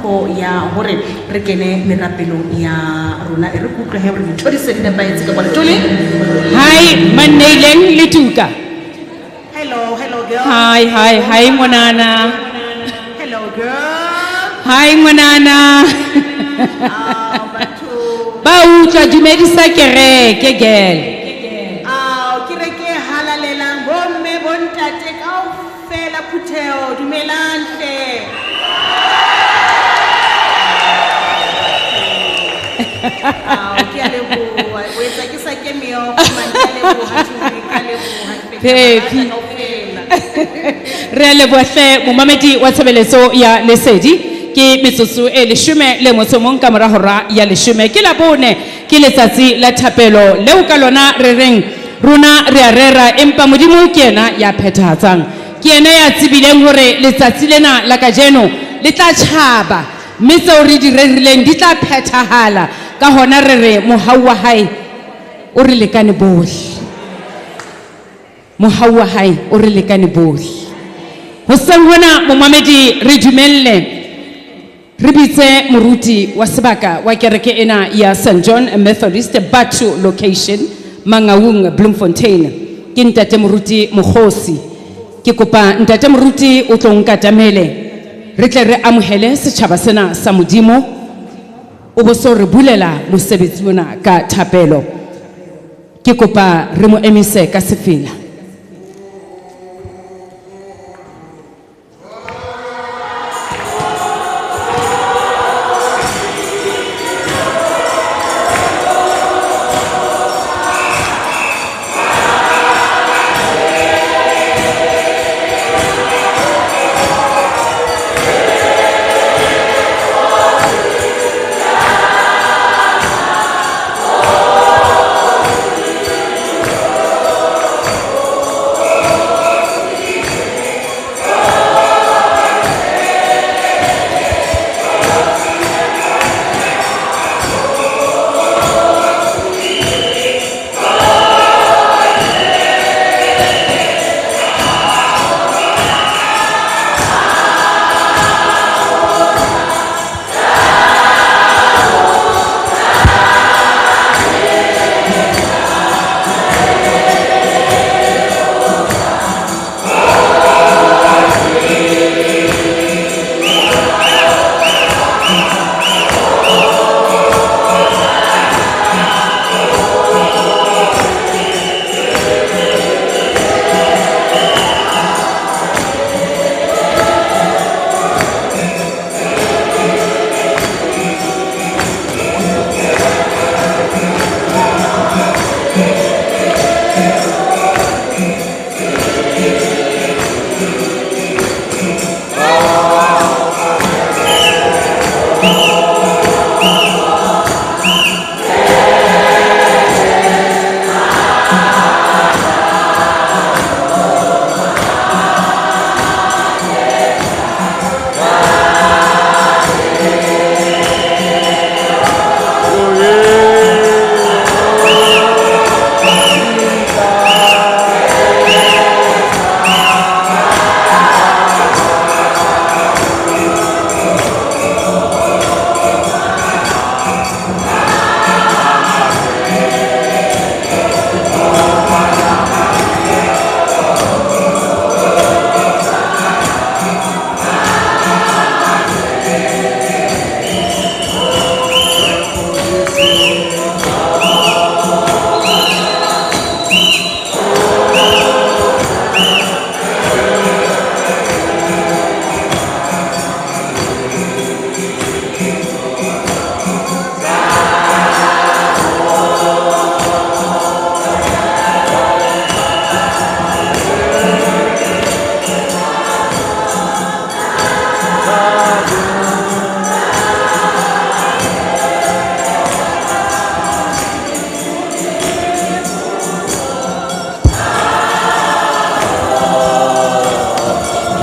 nako ya hore re kene merapelong ya rona. E re ke utlwe he hore dintho di se di nepahetse ka kwana. Tuli? Hi, Manneileng le Tuka. Hello, hello girl. Hi, hi, hi ngwanana. Hello girl. Hi ngwanana. Ah, batho. Ba utlwa, dumedisa kereke girl. Ao, kereke e halalelang, bomme, bontate kaofela phutheho, dumelang hle. Ao, ke a leboha. O etsa ke sa ke meokgo, man, ke a leboha, Thumi, ke a leboha. Ke Phephi. kaofela. Re a leboha hle momamedi wa tshebeletso ya Lesedi. Ke metsotso e leshome le motso o mong ka mora hora ya leshome. Ke Labone, ke letsatsi la thapelo leo ka lona re reng rona re a rera, empa Modimo ke yena ya phethahatsang. Ke yena ya tsebileng hore letsatsi lena la kajeno le tla tjhaba, mme tseo re di rerileng di tla phethahala. Ka hona re re mohau wa hae o re lekane bohle. Mohau wa hae o re lekane bohle. Hoseng hona momamedi re dumelle re bitse moruti wa sebaka wa kereke ena ya St John Methodist Batho location Mangaung Bloemfontein. Ke ntate moruti Mokgosi. Ke kopa ntate moruti o tlo nkatamele re tle re amohele setjhaba sena sa Modimo. O bo so re bulela mosebetsi ona ka thapelo. Ke kopa re mo emise ka sefela.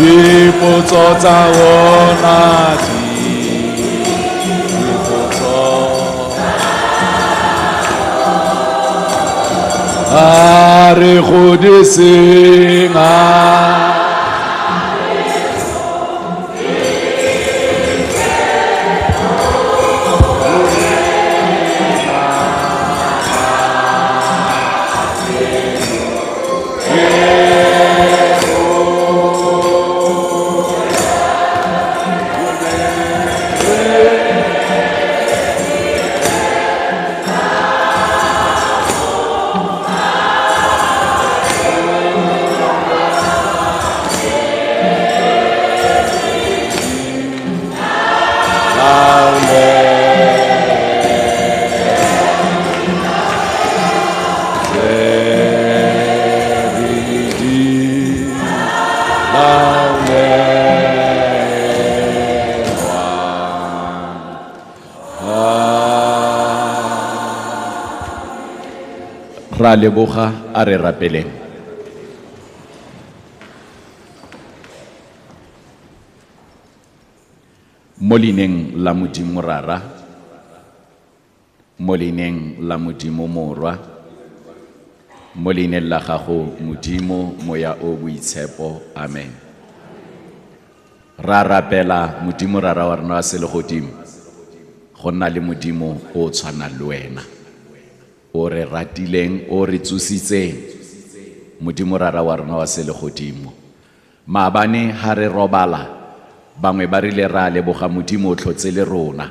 Dipotso tsa rona dipotso. A re godiseng a. Ra leboga a re rapeleng. Mo leineng la Modimo Rara, mo leineng la Modimo Morwa, mo leineng la gago Modimo Moya o Boitshepo, amen. Ra rapela Modimo Rara wa rona wa selegodimo, go nna le Modimo o o tshwanang le wena, o re ratileng, o re tsositseng, Modimo Rara wa rona wa selegodimo. Maabane ha re robala, bangwe ba rile ra leboga Modimo o tlhotse le rona,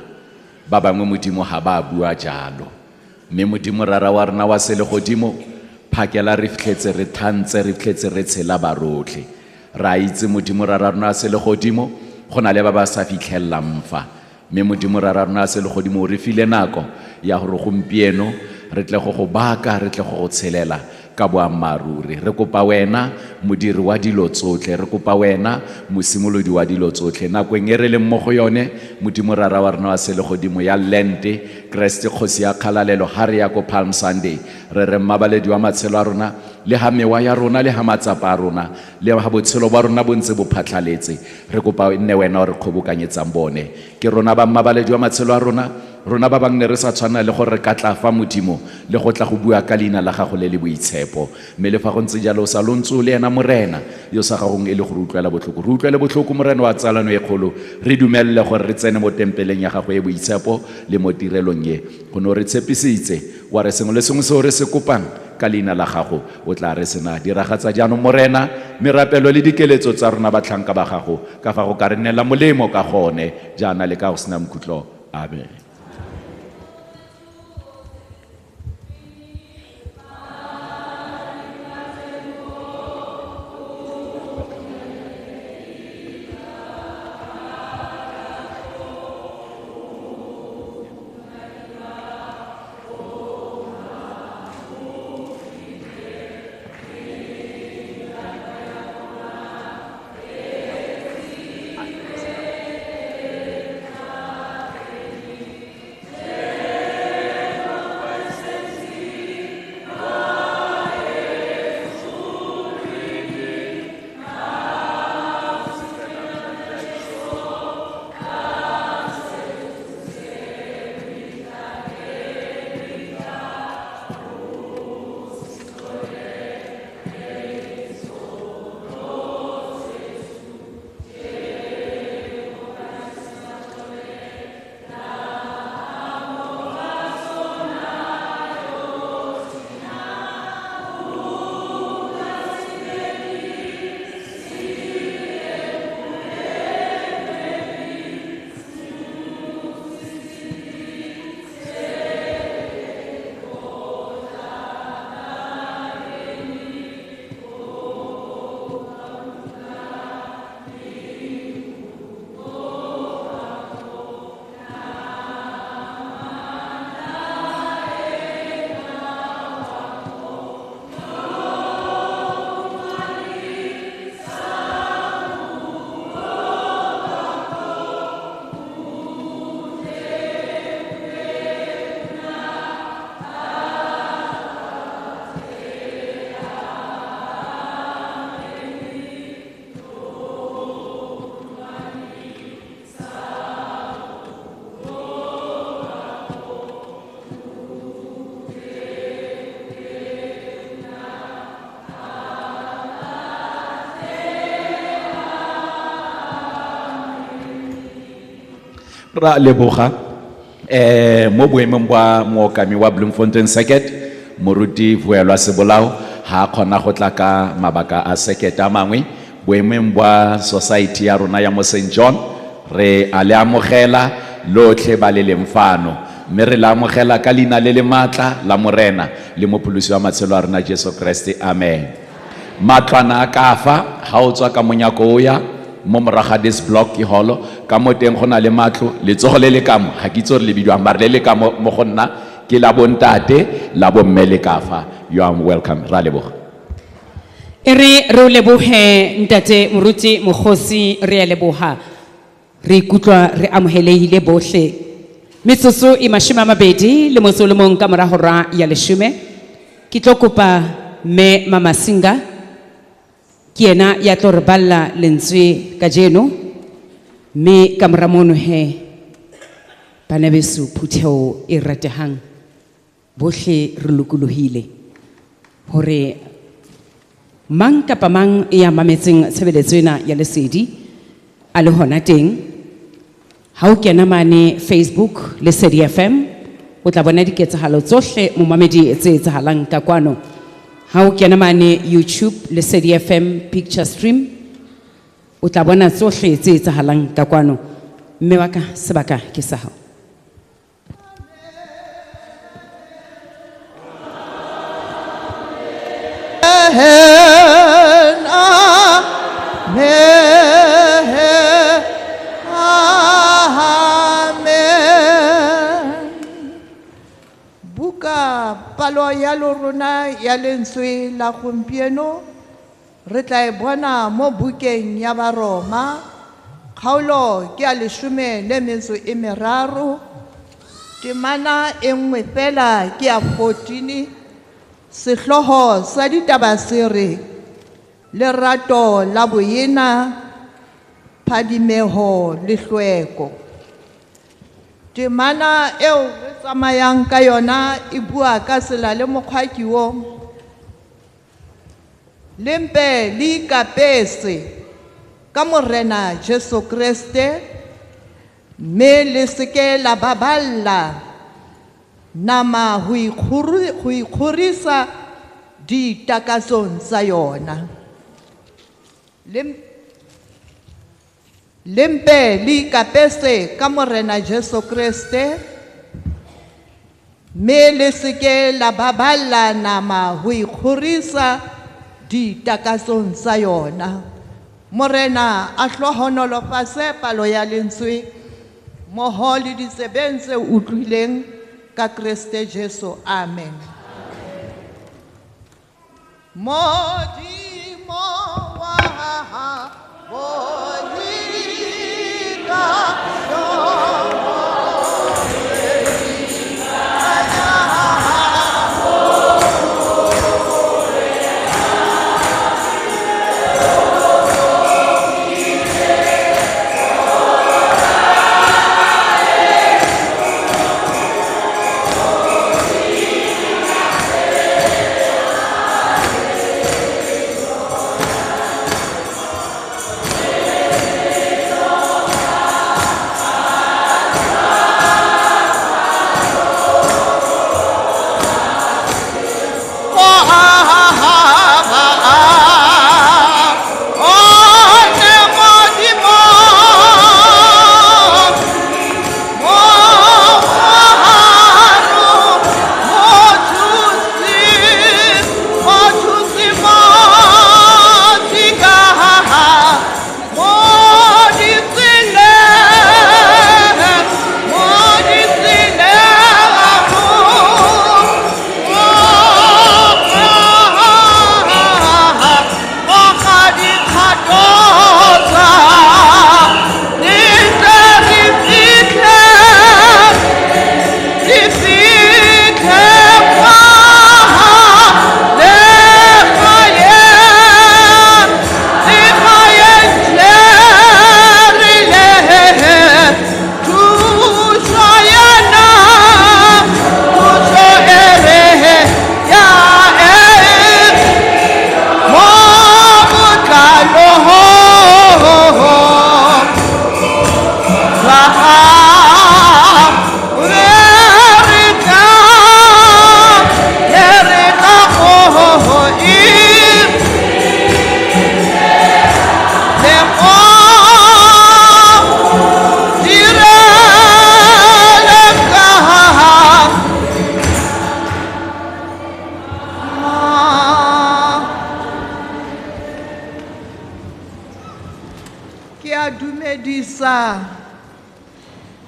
ba bangwe Modimo ha ba bua jalo. Mme Modimo Rara wa rona wa selegodimo, phakela re fitlhetse re thantse, re fitlhetse re tshela ba rotlhe. Ra itse Modimo Rara rona wa selegodimo, go na le ba ba sa fitlhellang fa. Mme Modimo Rara rona wa selegodimo o re file nako ya gore gompieno re tle go go baka, re tle go go tshelela ka boammaaruri. Re kopa wena modiri wa dilo tsotlhe, re kopa wena mosimolodi wa dilo tsotlhe. Nakong e re leng mo go yone, Modimo Rara wa rona wa selegodimo ya Lente, Kreste kgosi ya kgalalelo, ha re ya ko Palm Sunday, re re mmabaledi wa matshelo a rona, le ha mewa ya rona, le ha matsapa a rona, le ha botshelo ba rona bo ntse bo phatlhaletse, re kopa e nne wena o re kgobokanyetsang bone. Ke rona ba mmabaledi wa matshelo a rona, rona ba bangwe ne re sa tshwana le gore re ka tla fa Modimo le go tla go bua ka leina la gago le le boitshepo. Mme le fa go ntse jalo, o sa lo ntse o le ena Morena yo sa gagong e le go re utlwela botlhoko. Re utlwele botlhoko Morena wa tsalano e kgolo, re dumelele gore re tsene mo tempeleng ya gago e boitshepo le mo tirelong e. Gonne o re tshepisitse, wa re sengwe le sengwe seo re se kopang ka leina la gago o tla re sena. Diragatsa jaanong Morena merapelo le dikeletso tsa rona batlhanka ba gago, ka fa go ka re nnela molemo ka gone jaana le ka go sena mokhutlo. Amen. Ra leboga mo boemong bwa mookami wa Bloemfontein Circuit, Moruti Vuelwa Sebolao, ha a kgona go tla ka mabaka a circuit a mangwe. Boemong bwa society ya rona ya mo Saint John, re a le amogela lotlhe ba le leng fano, mme re le amogela ka leina le le maatla la Morena le mopholosi wa matshelo a rona Jesu Kreste, amen. Matlwana a ka fa, ha o tswa ka monyako o ya mo morago ga this block ke holo, ka mo teng go na le matlo, letsogo le le ka mo, ga ke itse gore le bidiwang, mare le le ka mo mo go nna ke la bontate, la bomme le ka fa. You are welcome. Ra leboga. E re re o lebohe ntate Moruti Mokgosi, re a leboha. Re ikutlwa re amohelehile bohle. Metsotso e mashome a mabedi le motso o le mong ka mora hora ya leshome. Ke tlo kopa mme Mamasinga, ke yena ya tlo re balla lentswe kajeno, mme ka mora mono he, bana beso, phutheho e ratehang, bohle re lokolohile hore mang kapa mang ya mametseng tshebeletso ena ya Lesedi a le hona teng. Ha o kena mane Facebook Lesedi FM, o tla bona diketsahalo tsohle momamedi tse etsahalang ka kwano. Ha o kena mane YouTube Lesedi FM Picture Stream, o tla bona tsohle tse etsahalang ka kwano. Mme wa ka, sebaka ke sa hao. Amen. Amen. Amen. Buka palo ya lorona ya lentswe la gompieno re tla e bona mo bukeng ya Baroma, kgaolo ke ya leshome le metso e meraro, temana e nngwe fela ke ya 14. Sehlooho sa ditaba se re lerato la boena, phadimeho le hlweko. Temana eo re tsamayang ka yona e bua ka tsela le mokgwa ke o. Le mpe le ikapese ka Morena Jesu Kreste, mme le seke la baballa nama ho ikgorisa ditakatsong tsa yona. Le mpe le ikapese ka Morena Jesu Kreste, mme le seke la baballa nama ho ikgorisa ditakatsong tsa yona. Morena a hlohonolofatse palo ya lentswe mmoho le ditsebeng tse utlwileng ka Kreste Jesu. Amen. Modimo wa bohika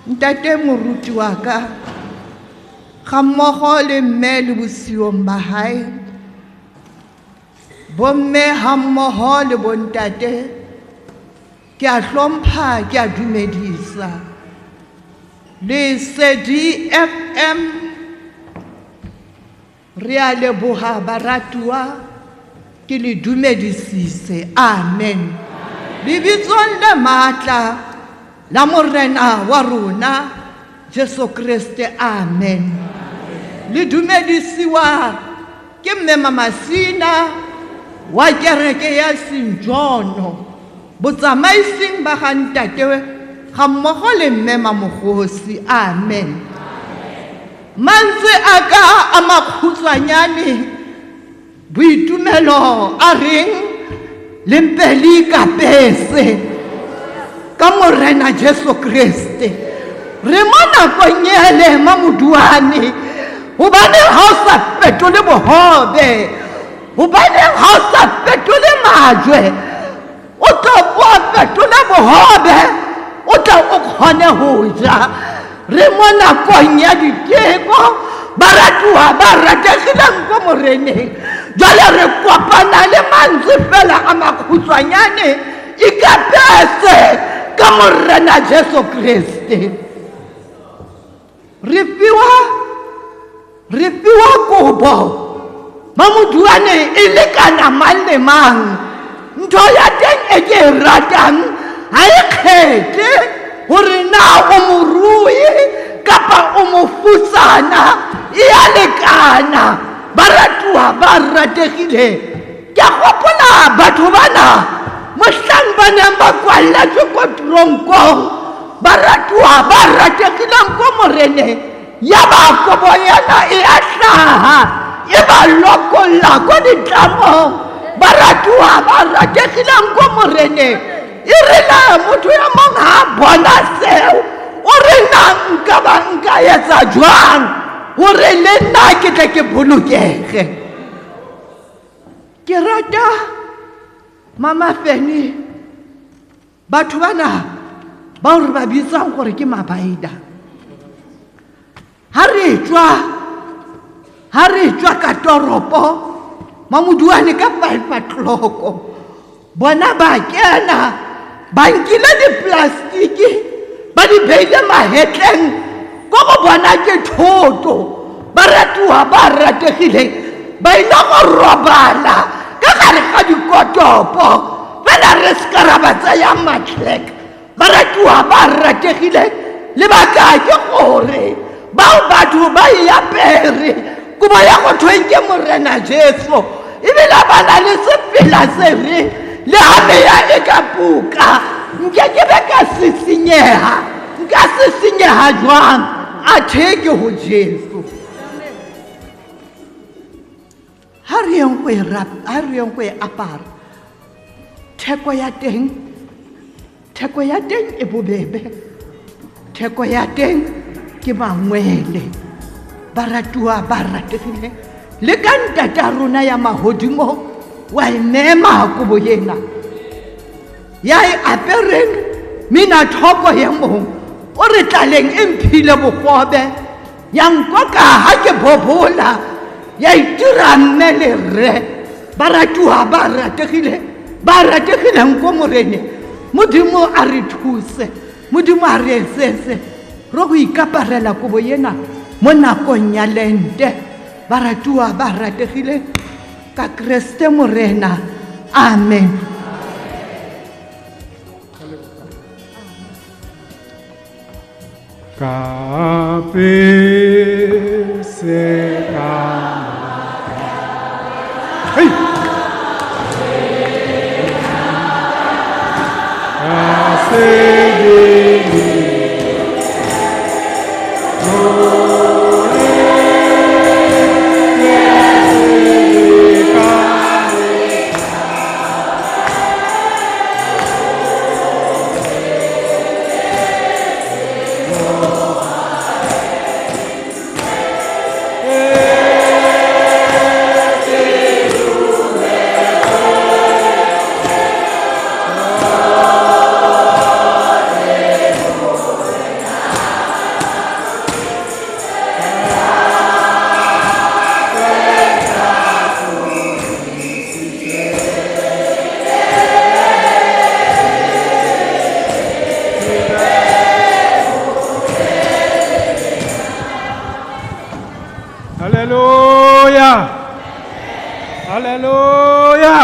Ntate moruti wa ka, ga mmogo le mme le bosiong ba hae, bomme ha mmoho le bontate, ke a hlompha, ke a dumedisa. Lesedi FM Re a leboha baratuwa, ke le dumedisise. Amen. Lebitsong le matla la Morena wa rona Jesu Kriste, amen. Le dumedisiwa ke mme Mamasina wa kereke ya St. John, botsamaising ba ga ntate ga mmogo le mme Mamogosi. Amen. Mantswe a ka a makgutshwanyane, boitumelo a reng le mpe le ikapese ka Morena Jesu Kriste. Re mo nakong ele Mamoduane, hobaneng ha o sa fetole bohobe, hobaneng ha o sa fetole majwe, o tla o fetole bohobe, o tla o kgone ho ja. Re mo nakong ya diteko, baratuwa ba rategileng ko Moreneng. Jwale re kopana le mantswe fela a makgutshwanyane, ikapese ka Morena Jesu Kriste. Re fiwa kobo Mamoduane e lekana mang le mang. Ntho ya teng e ke e ratang ha e kgethe hore na o morui kapa o mofutsana, e a lekana. Baratuwa ba rategile. Ke a gopola batho bana mohlang ba neng ba kwalletswe ko tronkong, baratuwa ba rategileng ko Moreneng, ya ba kobo ena e a hlaha, e ba lokolla ko ditlamong. Baratuwa ba rategileng ko Moreneng, e rile motho ya mong ha bona seo, o re na nka ba nka etsa jwang hore le nna ke tle ke bolokege. Ke rata Mama Feni, batho bana bao re ba bitsang gore ke mabaida. Ha re tswa ka toropo Mamoduane ka 5 o'clock, bona ba kena ba nkile diplastiki ba di beile mahetleng ko go bona ke thoto. Baratuwa ba rategileng ba ile go robala ka gare ga dikotopo, fela re se ka ra ba tsaya matlek. Baratuwa ba rategileng, lebaka ke gore bao batho ba e apere kobo ya go thweng ke Morena Jesu, ebile ba na le sepela se re le ha meya e ka puka nke ke be ka sisinyeha. Nka sisinyeha jwang athe ke ho Jesu? Ha re yeng go e ha re yeng go e apara. Theko ya teng e bobebe, theko ya teng ke mangwele. Baratuwa ba rategile, le ka ntata rona ya mahodimo wa e mema kobo ena ya e apereng mina thoko ye mong o re tlaleng e mphile bogobe, ya nkoka ha ke bobola, ya itira mme le rre. Baratuwa ba rategile, ba rategileng ko Moreneng, Modimo a re thuse, Modimo a re etsetse re go ikaparela kobo ena mo nakong ya lente. Baratuwa ba rategile ka Kriste Morena. Amen. Ka pese ka hey! Ka sebele Haleluya.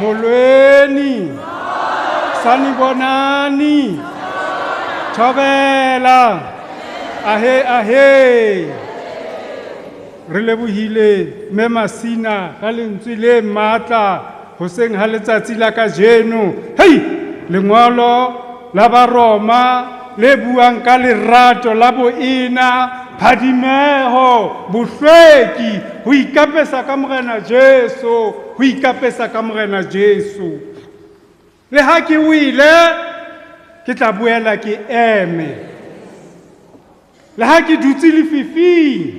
Molweni. Sanibonani. Thobela. Ahe ahe. Re lebohile mme Masina ka lentswe le matla hoseng ha letsatsi la kajeno. Hei, lengolo la Baroma le buang ka lerato la boena, phadimeho, bohlweki, ho ikapesa ka Morena Jesu, ho ikapesa ka Morena Jesu. Le ha ke wile, ke tla boela ke eme. Le ha ke dutse lefifing,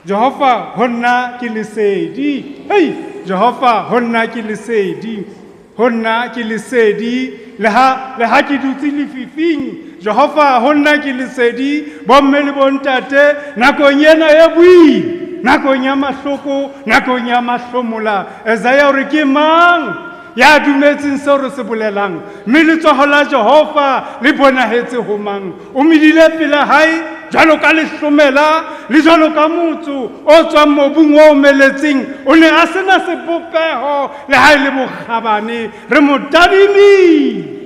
Jehova ho nna ke lesedi. Hei, Jehova ho nna ke lesedi. Ho nna ke lesedi. Le ha ke dutse lefifing, Jehova ho nna ke lesedi. Bomme le bontate, nakong ena e boima, nakong ya mahloko, nakong ya mahlomola. Isaiah o re ke mang ya dumetseng seo re se bolelang? Mme letsoho la Jehova le bonahetse ho mang? O medile pela hae jwalo ka lehlomela le jwalo ka motso o tswang mobung o omeletseng. O ne a sena sebopeho le ha e le bokgabane. Re mo tadimile.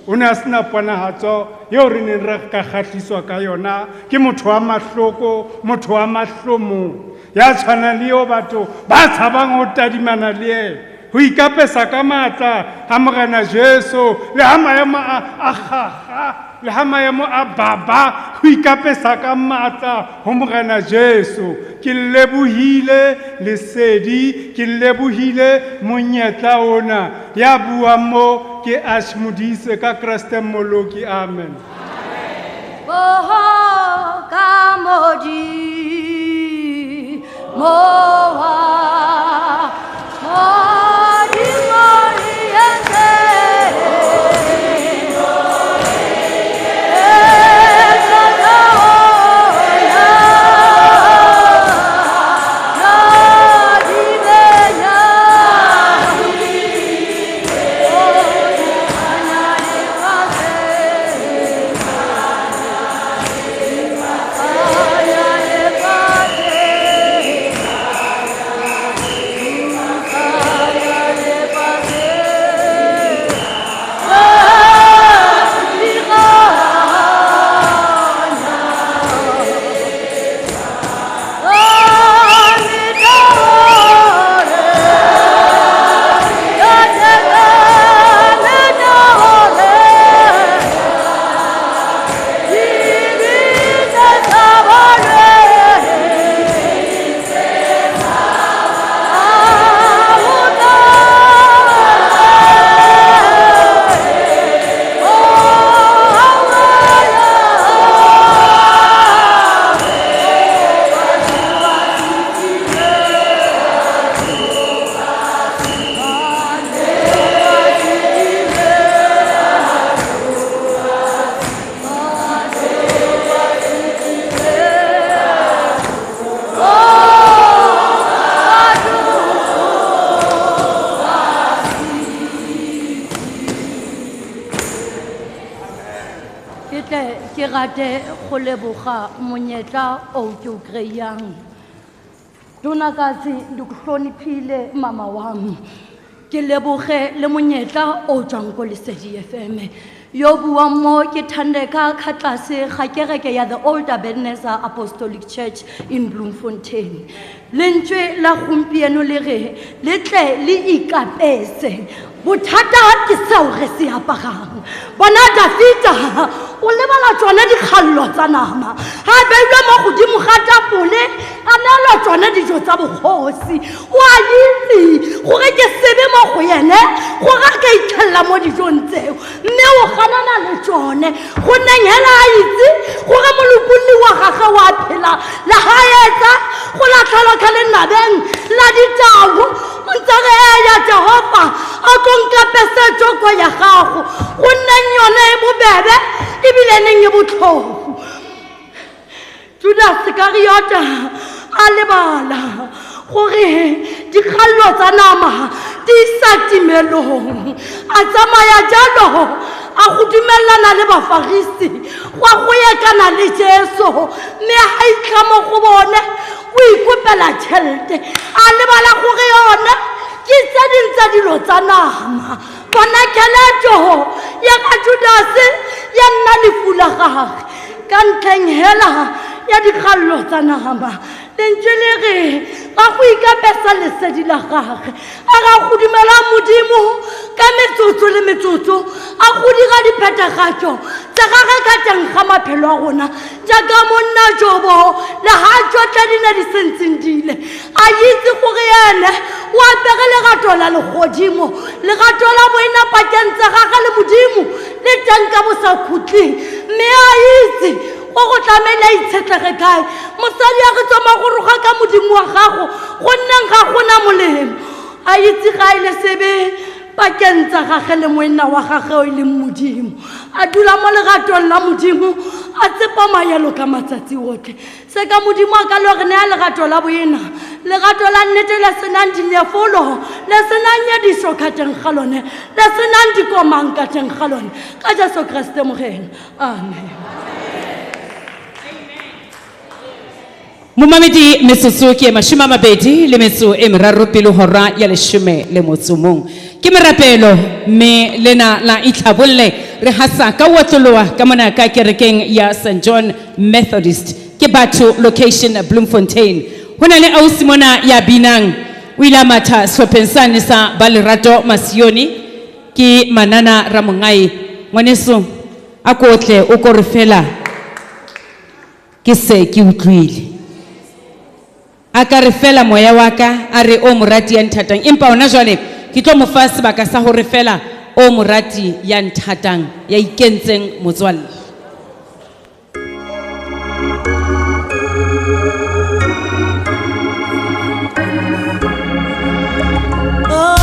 O ne a sena ponahatso eo re neng re ka kgahliswa ka yona. Ke motho wa mahloko, motho wa mahlomo, ya tshwanang le eo batho ba tshabang ho tadimana le yena. Ho ikapesa ka matla ha Morena Jesu, le ha maemo a kgakga, le ha maemo a baba, ho ikapesa ka matla ho Morena Jesu. Ke lebohile lesedi, ke lebohile monyetla ona. Ya buang mo ke Ash Modise ka Kreste Mmoloki. Amen. Oh, ka Modimo wa Modimo le entse. Ke rate go leboga monyetla o ke o kry-ang. Tonakatsi, ndi ku hloniphile mama wam. Ke leboge le monyetla o tswang ko Lesedi FM. Yo buang mo ke Thandeka Khatlase ga kereke ya the Old Ebenezer Apostolic Church in Bloemfontein. Lentswe la gompieno le re le tle le ikapese. Bothata ke seo re se aparang. Bona Dafita o lebala tsona dikgallo tsa nama. Ha beilwe mo godimo ga tafole, a neelwa tsona dijo tsa bogosi. O a itse gore ke sebe mo go yene, gore a ka itlhella mo dijong tseo. Mme o ganana le tsone, gonne hela a itse gore molopolli wa gagwe wa phela, le ha etsa go latlhelwa ka lenabeng la ditau. O ntse re eya Jehova, a tlo nkapesa joko ya gago, gonne yone e bobebe ebile neng e botlhofo. Judas Iskariota a lebala gore dikgallo tsa nama di isa timelong. A tsamaya jalo a go dumellana le Bafarisi go a go ekana le Jesu, mme a itlha mo go bone. o ikopela tšhelete a lebala gore yona ke tse ding tsa dilo tsa nama. Bona keletso ya ga Judase ya nna lefu la gagwe ka ntlheng hela ya dikgallo tsa nama. Lentswe le re ga go ikapesa lesedi la gagwe, a ga go dumela Modimo ka metsotso le metsotso, a go dira diphethagatšo tsa gagwe ka teng ga maphelo a rona. Jaaka monna Jobo le ga tsotlhe di ne di sentseng di ile, a itse gore ene o apere lerato la legodimo, lerato la boena pakeng tsa gagwe le Modimo le teng ka bo sa khutleng, mme a itse go go tlamehile a itshetlege kae. Mosadi a re tsoma go roga ka Modimo wa gago, go nneng ga gona molemo. A itse ga e le sebe pakeng tsa gagwe le moena wa gagwe o e leng Modimo, a dula mo leratong la Modimo, a tsepama yalo ka matsatsi otlhe. Se ka Modimo a ka lo re nea lerato la boena, lerato la nnete le senang dinyefolo, le senang nyediso ka teng ga lone, le senang dikomang ka teng ga lone, ka Jesu Kriste Morena. Amen. Momamedi, metsotso ke e 23 pele hora ya 11. Ke merapelo mme lena la itlhabolle re hasa ka otloloha ka mona ka kerekeng ya St John Methodist ke batho location Bloemfontein. Ho na le ausi mona ya binang, o ile a matha sehlopheng sane sa ba Lerato Masione, ke Manana Ramongai. Ngwaneso a ko tle o ko re fela ke se ke utlwile. A ka re fela moya wa ka, a re o morati ya nthatang, empa hona jwale ke tlo mo fa sebaka sa hore fela o morati ya nthatang, ya ikentseng motswalle. Wow.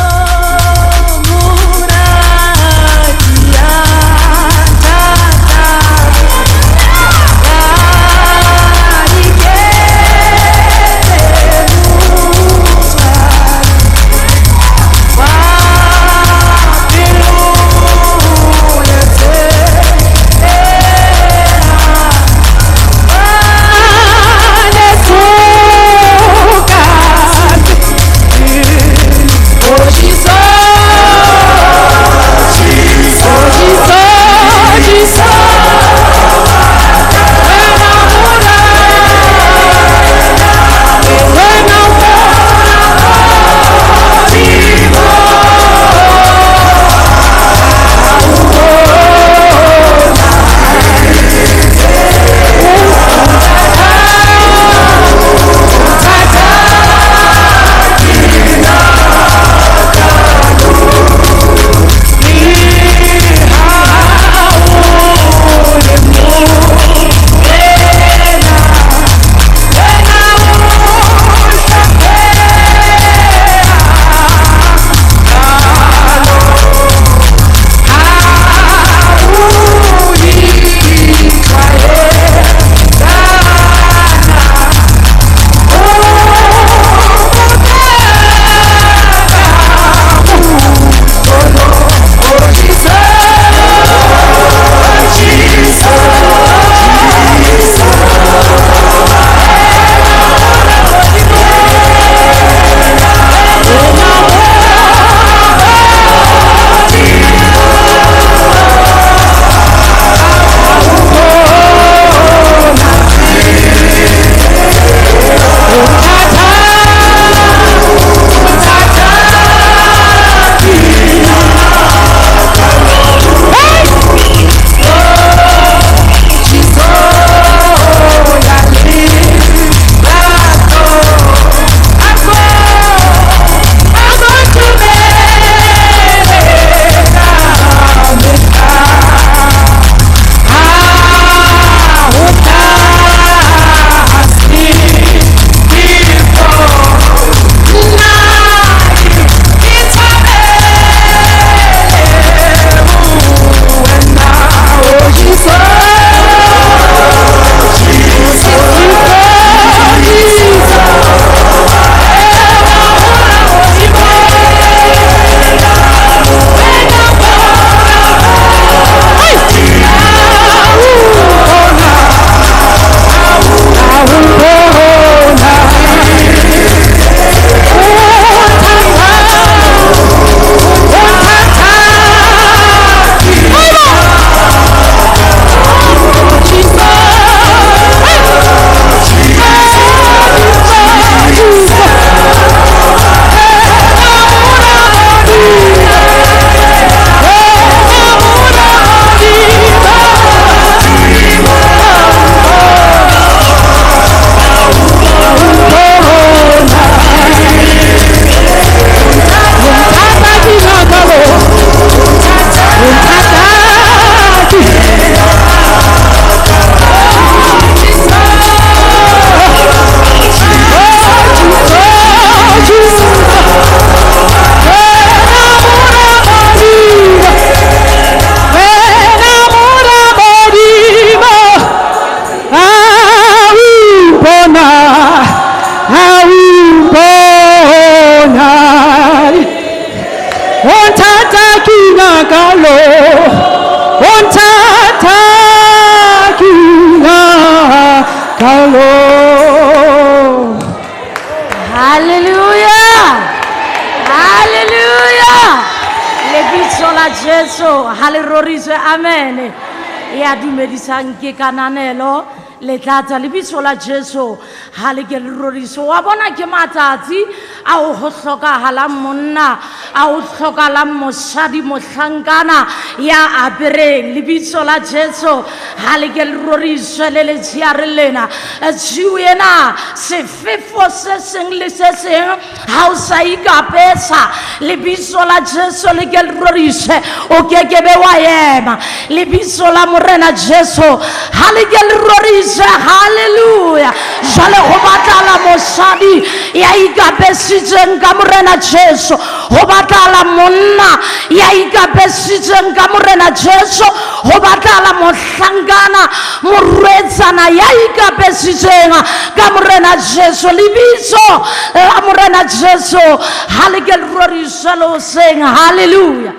roriswe, amen. Ya dumedisang ke kananelo le tlatsa lebitso la Jesu ha le ke le roriswe. Wa bona ke matsatsi a o ho hlokahalang monna, a o hlokahalang mosadi, mohlankana ya apereng. Lebitso la Jesu ha le ke le roriswe le letsheare lena. Tshiu ena sefefo se seng le se seng ha o sa ikapesa, lebitso la Jesu le ke le roriswe, o kekebe wa ema. Lebitso la Morena Jesu ha le ke le roriswe, hallelujah. Jwale ho batlahala mosadi ya ikapesitseng ka Morena Jesu, ho batlahala monna ya ikapesitseng ka Morena Jesu, ho batlahala mohlankana, morwetsana ya ikapesitseng ka Morena Jesu. Lebitso la Morena Jesu ha le ke le roriswe le hoseng, hallelujah.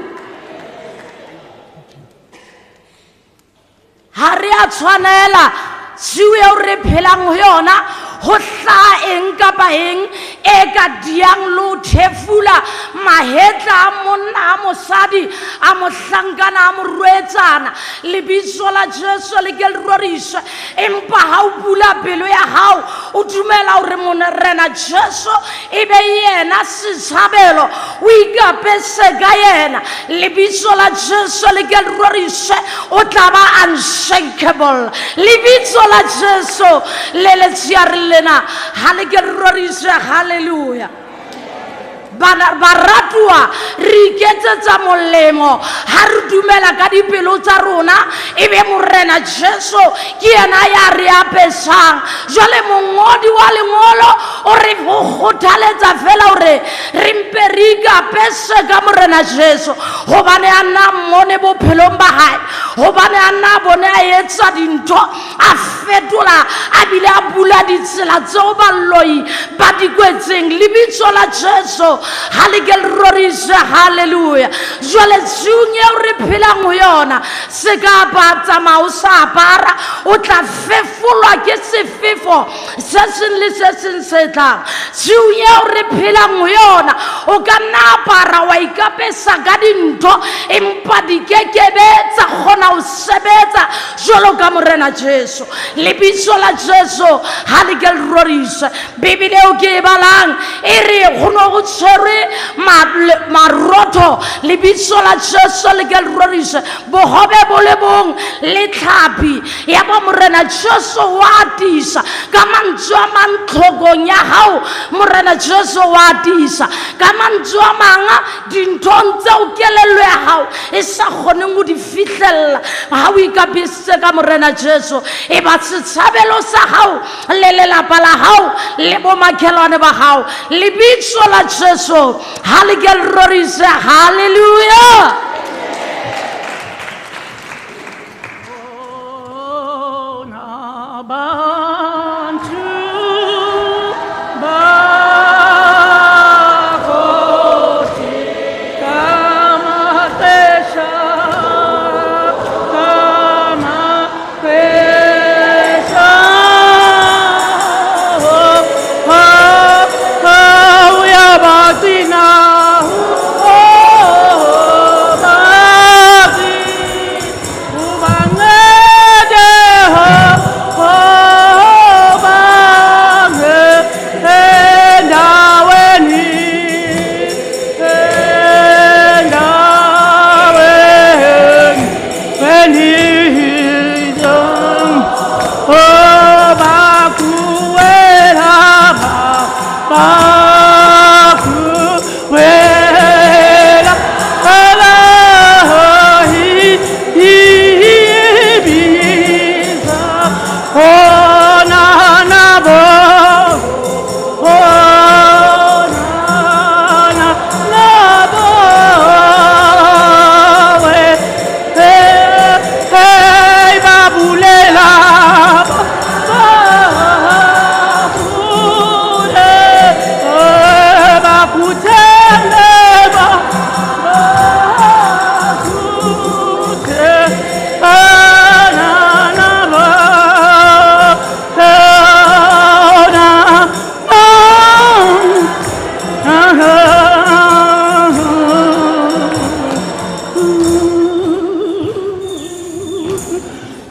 Ha re a tshwanela tshiu eo re phelang ho yona ho hlaha eng kapa eng e ka diang le ho thefula mahetla a monna, a mosadi, a mohlankana, a morwetsana. Lebitso la Jesu le ke le roriswe. Empa ha o bula pelo ya hao, o dumela hore Morena Jesu e be yena setshabelo, o ikapese ka yena. Lebitso la Jesu le ke le roriswe, o tla ba unshakable. Lebitso la Jesu le letsheare lena ha le ke le roriswe, hallelujah. Bana baratuwa, re iketsetsa molemo ha re dumela ka dipelo tsa rona, ebe Morena Jesu ke yena ya re apesang. Jwale mongodi wa lengolo o re ho kgothaletsa fela hore re mpe re ikapese ka Morena Jesu, hobane a nna mmone bophelong ba hae, hobane a nna bone a etsa dintho, a fetola, a bile a bula ditsela tseo baloi ba di kwetseng. Lebitso la Jesu ha le ke le roriswe, hallelujah. Jwale tshiung eo re phelang ho yona, se ka ba tsamaya o sa apara, o tla fefolwa ke sefefo se seng le se seng se tlang. Tshiung eo re phelang ho yona, o ka nna apara wa ikapesa ka dintho, empa di kekebe tsa kgona ho sebetsa jwalo ka Morena Jesu. Lebitso la Jesu ha le ke le roriswe. Bibele eo ke e balang e re ho no ho tshwerwe marotho. Lebitso la Jesu le ke le roriswe. Bohobe bo le bong le tlhapi ya ba Morena Jesu wa atisa. Ka mantswe a mang tlhokong ya hao, Morena Jesu wa atisa. Ka mantswe a mang dinthong tseo kelello ya hao e sa kgoneng ho di fihlella, ha o ikapesitse ka Morena Jesu, e ba setshabelo sa hao le lelapa la hao le bomakhelwane ba hao. Lebitso la Jesu ha le ke le roriswe, hallelujah. Bantu ba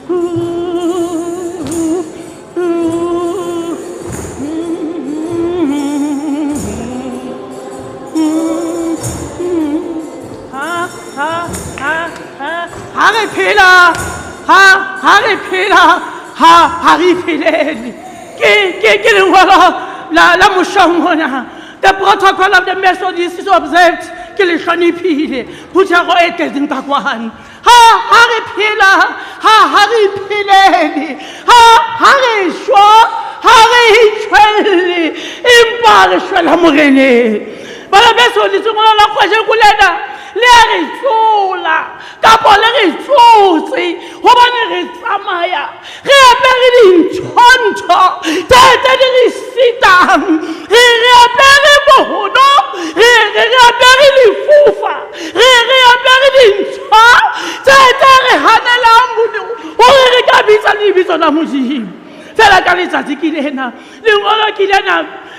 Ha ha ha ha ha re phela, ha ha re phela, ha ha re phelele. Ke lengolo la moshong ona. The protocol of the Methodist is observed. Ke le hloniphile phuthego e tletseng ka kwano. Ha ha re phela, ha ha re phelele, ha ha re shwa, ha re itshwelle, empa re shwela Moreneng. Bana beso, letsongolo la kgwebo lena le a re tsola kapa le re tsotse, hobane re tsamaya re apere dintho-ntho tse di re sitang, re apere bohono, re apere lefufa, re apere dintho tse re hanelang hore re ka bitsa lebitso la Modimo. Fela ka letsatsi ke lena, lengolo ke lena,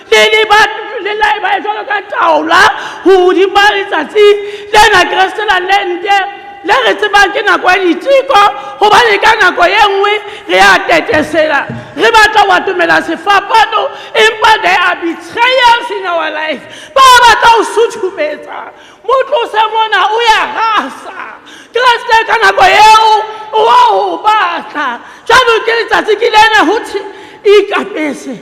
le la eba jwalo ka taola hodima letsatsi lena Kreste la lente le re tsebang ke nako ya diteko, hobane ka nako e nngwe re a tetesela, re batla ho atomela sefapano, empa there are betrayals in our life. Ba batla ho suthumetsa, mo tlose mona o ya rasa. Kreste ka nako eo o wa ho batla. Jwalo ke letsatsi ke lena ho thwe ikapese,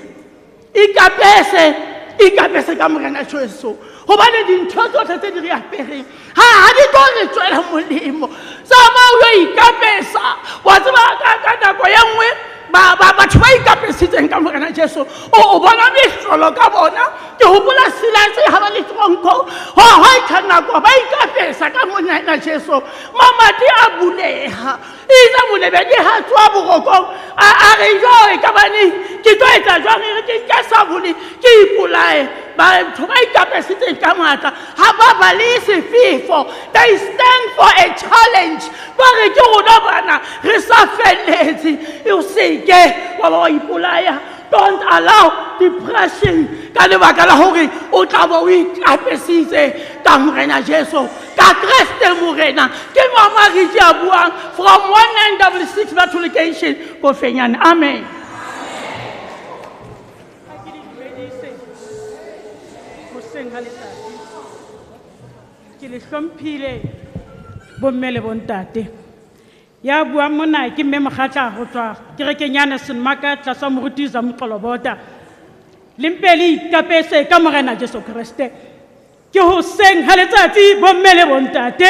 ikapese, ikapese ka Morena Jesu, hobane dintho tsohle tse di re apereng ha di tlo re tswela molemo. Tsamaya o yo ikapesa. Wa tseba ka nako e nngwe batho ba ikapesitseng ka Morena Jesu, o bona mehlolo ka bona. Ke hopola Silase ha ba le tronko, ho itha nako ba ikapesa ka Morena Jesu, mamati a buleha. Itse molebedi ha tswa borokong, a re jo e ka bane ke tlo etsa jwang, e re ke nke sabole ke ipolaye. Batho ba ikapesitseng ka matla ha ba bale sefefo, they stand for a challenge. Ba re ke rona bana re sa felletse, o seke wa ba wa ipolaya. Don't allow depression ka lebaka la hore o tla bo o ikapesitse ka Morena Jesu, ka Kreste Morena. Ke Mama Riti a buang from 1966 Matriculation Kofenyane. Amen. Ke le hlomphile bomme le bontate. Ya buang mona ke mme Mokgatla ho tswa kerekeng ya Nelson Maka tlasa moruti Zamoqolobota. Le mpe le ikapese ka Morena Jesu Kreste. Ke hoseng ha letsatsi bomme le bontate.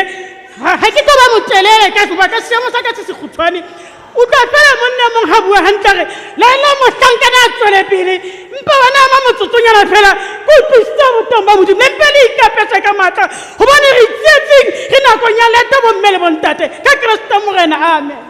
Ha ke tlo ba motelele ka hoba ka seemo sa ka se sekgutshwane. Utlwa fela monna mong ha bua hantle re laela mohlankana a tswele pele, mpa bana ba motsotsonyana fela ke utlwisitse boteng ba Modimo. Le mpe le ikapese ka matla, hobane re tsietsing, re nakong ya leeto bomme le bontate ka Kreste Morena. Amen.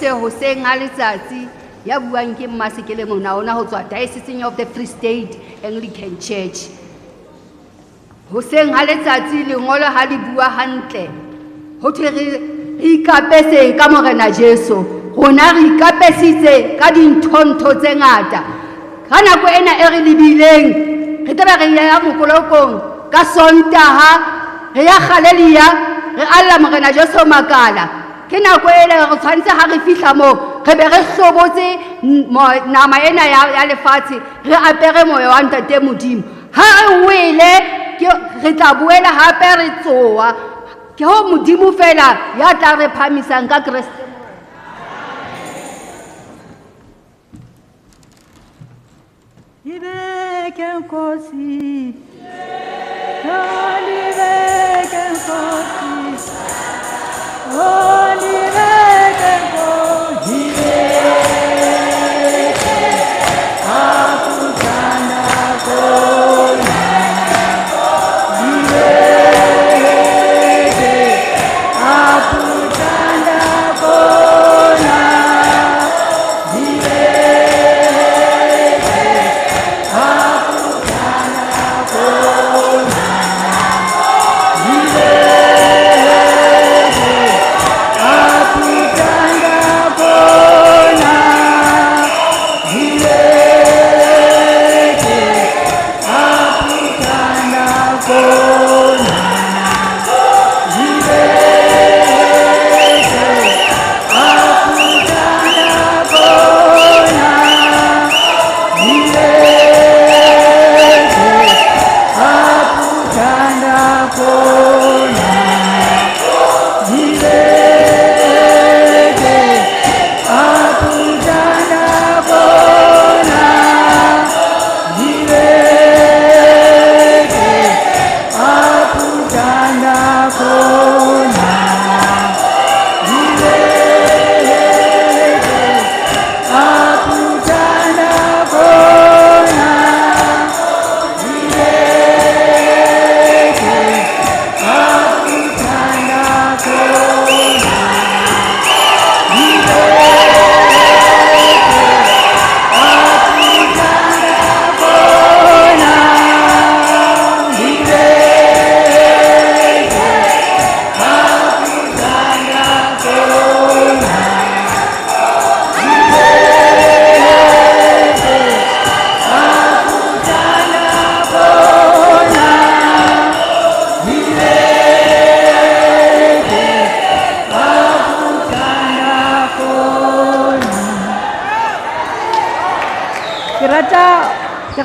Hoseng ha letsatsi ya buang ke Mmasekele mona ona ho tswa Diocese of the Free State Anglican Church. Hoseng ha letsatsi lengolo ha le bua hantle, ho thwe re ikapese ka Morena Jesu. Rona re ikapesitse ka dintho-ntho tse ngata. Ka nako ena e re lebileng, re tla be re ya mokolokong ka Sontaha, re ya Galelia, re alla Morena Jesu makala. Ke nako ele re tshwanetse ha re fihla moo re be re hlobotse nama ena ya lefatshe, re apere moya wa Ntate Modimo. Ha re wele re tla boela hape re tsoa. Ke ho Modimo fela ya tla re phahamisang ka Kreste. Ibeke Nkosi, Ibeke Nkosi, Ibeke Nkosi, Ibeke akuzana kona, Ibeke.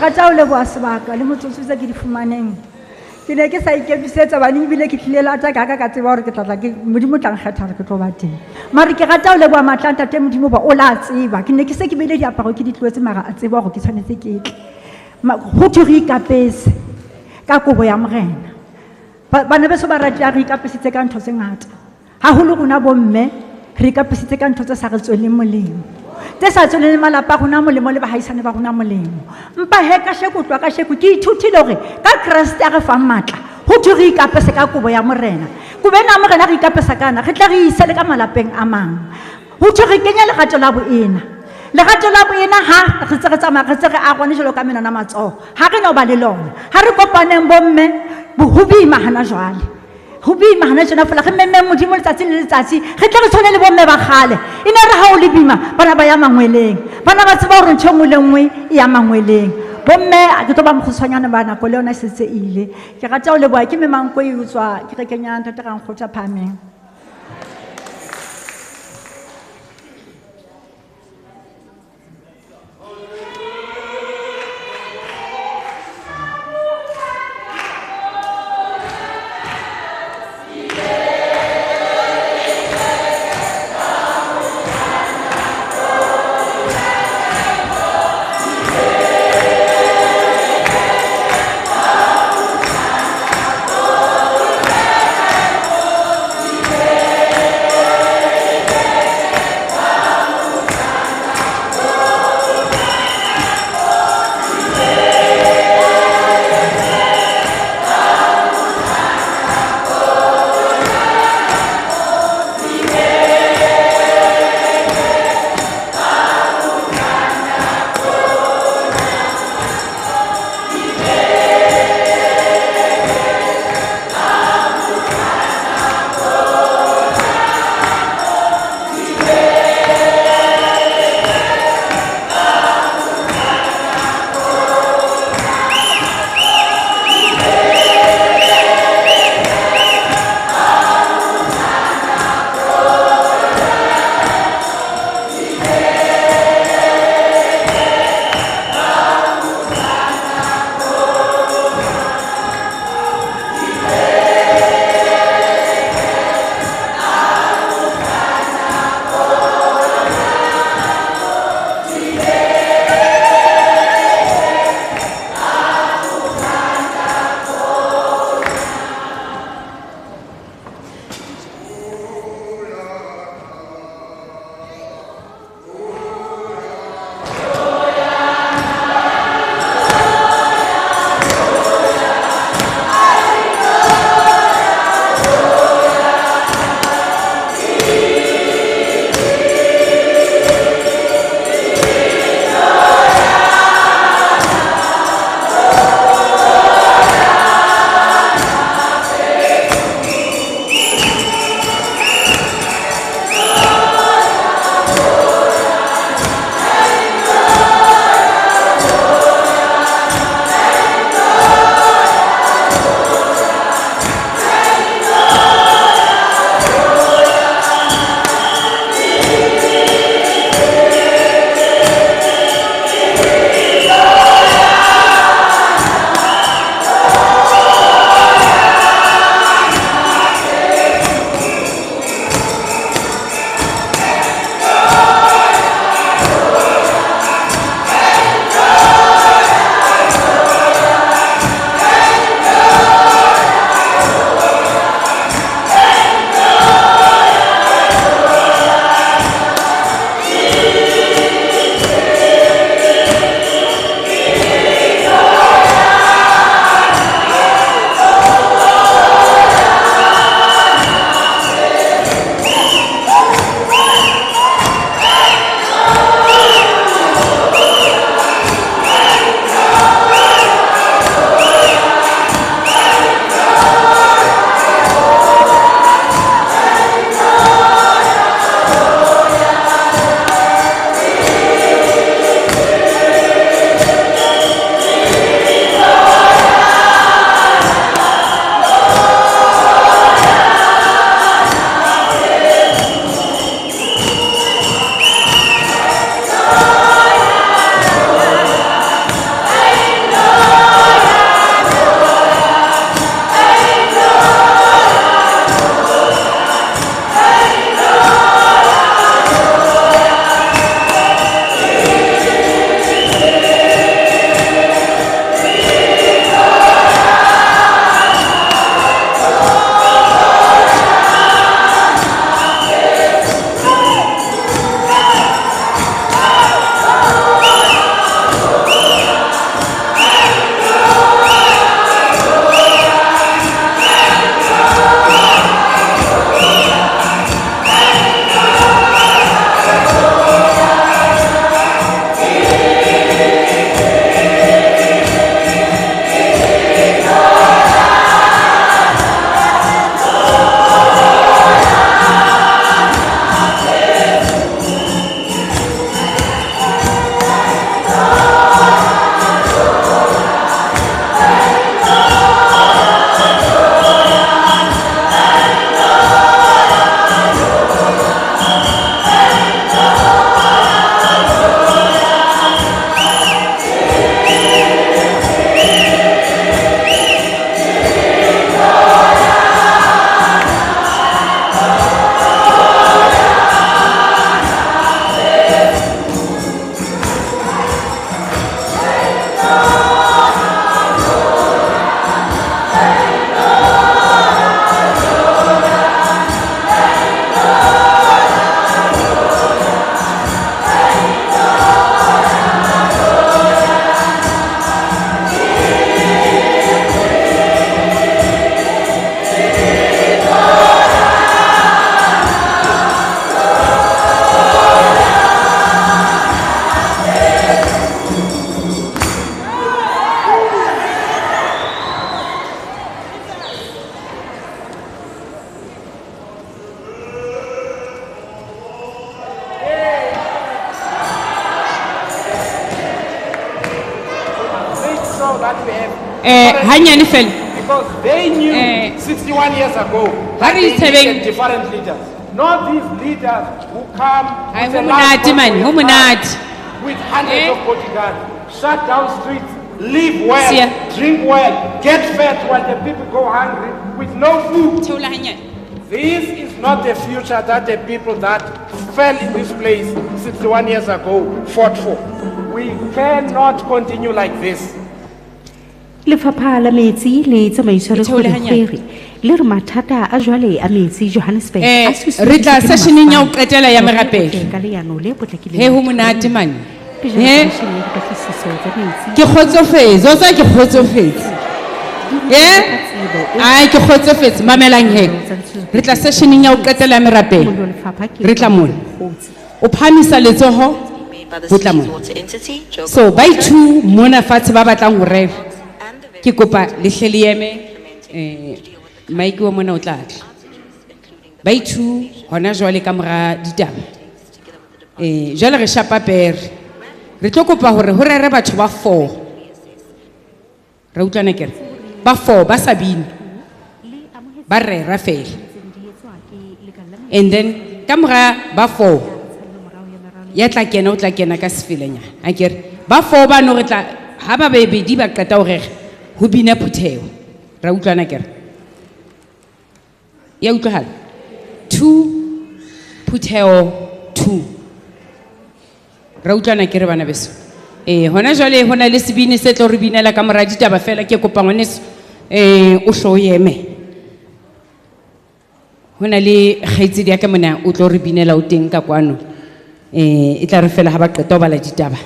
rata ho leboha sebaka le motsotso tse ke di fumaneng. Ke ne ke sa ikemisetsa hobane ebile ke tlile lata ka ka ka tseba hore ke tla tla ke Modimo o tla nkgetha hore ke tlo ba teng. Mare ke rata ho leboha matla a Ntate Modimo hoba o la tseba. Ke ne ke se ke beile diaparo ke di tlohetse mara a tseba hore ke tshwanetse ke tle. Ho thwe re ikapese ka kobo ya Morena. Bana beso ba rateha, re ikapesitse ka ntho tse ngata. Haholo rona bomme re ikapesitse ka ntho tse sa re tsweleng molemo, tse sa tsweleng malapa a rona molemo le bahaisane ba rona molemo. Empa he kasheko, ho tloha kasheko ke ithutile hore ka Kreste a re fang matla, ho thwe re ikapese ka kobo ya Morena. Kobo ena ya Morena re ikapesa ka yona, re tle re ise le ka malapeng a mang. Ho thwe re kenye lerato la boena. Lerato la boena ha re ntse re tsamaya, re ntse re arone jwalo ka menwana matsoho, ha re no ba le lona. Ha re kopaneng bomme, ho boima hana jwale. Ho boima hana tjena feela, re memmeng Modimo letsatsi le letsatsi, re tle re tshwane le bomme ba kgale. E ne re ha o le boima, bana ba ya mangweleng. Bana ba tseba hore ntho e nngwe le nngwe e ya mangweleng. Bomme, ke tlo ba mokgutshwanyane ba nako le yona e setse e ile. Ke rata ho leboha, ke Mme Mankoi ho tswa kerekeng ya Ntate Rankgotha Phahameng. Hanyane fela. Because they knew 61 years ago Ha that re they itshebeng. needed different leaders. Not these leaders who come Hai, with ho a large monate mane, ho convoy of monate. cars, with hundreds of bodyguards, shut down streets, live well, Siya. drink well, get fed while the people go hungry with no food. This is not the future that the people that fell in this place 61 years ago fought for. We cannot continue like this. Lefapha la Metsi le Tsamaiso ya Theole hanyane. Dikgwere le re mathata a jwale a metsi Johannesburg a Re tla susumeditswe ke sessioneng ya ho masepala qetela ya hore o merapelo. tle ka leano le potlakileng He, ho la monate mane. Pejana He? Komishene ya Dipatlisiso tsa Metsi Ke kgotsofetse, wa tseba ke kgotsofetse. Ai, ke kgotsofetse, mamelang he. Re tla sessioneng ya ho qetela ya merapelo. Re tla mona. O phahamisa letsoho, ho tla mona. So ba ithu mona fatshe ba batlang ho rera. Ke kopa le hle le eme, mike wa mona o tla tla. Ba ithu hona jwale ka mora ditaba. Jwale re shapa pere. Re tlo kopa hore ho rere batho ba 4. Re utlwana ke re? Ba 4 ba sa bine. Ba rera fela. And then ka mora ba 4 ya tla kena, o tla kena ka sefelenyana. Akere ba 4 ba no re tla ha ba babedi ba qeta ho rera ho bina phutheho. Ra utlwana ke re? Ya utlwahala? 2 phutheho 2. Ra utlwana ke re bana beso? Hona jwale hona le sebini se tlo re binela ka mora ditaba fela, ke kopa ngwaneso, o hlo o eme. Hona le kgaitsedi ya ka mona o tlo re binela o teng ka kwano. E tla re fela ha ba qeta ho bala ditaba.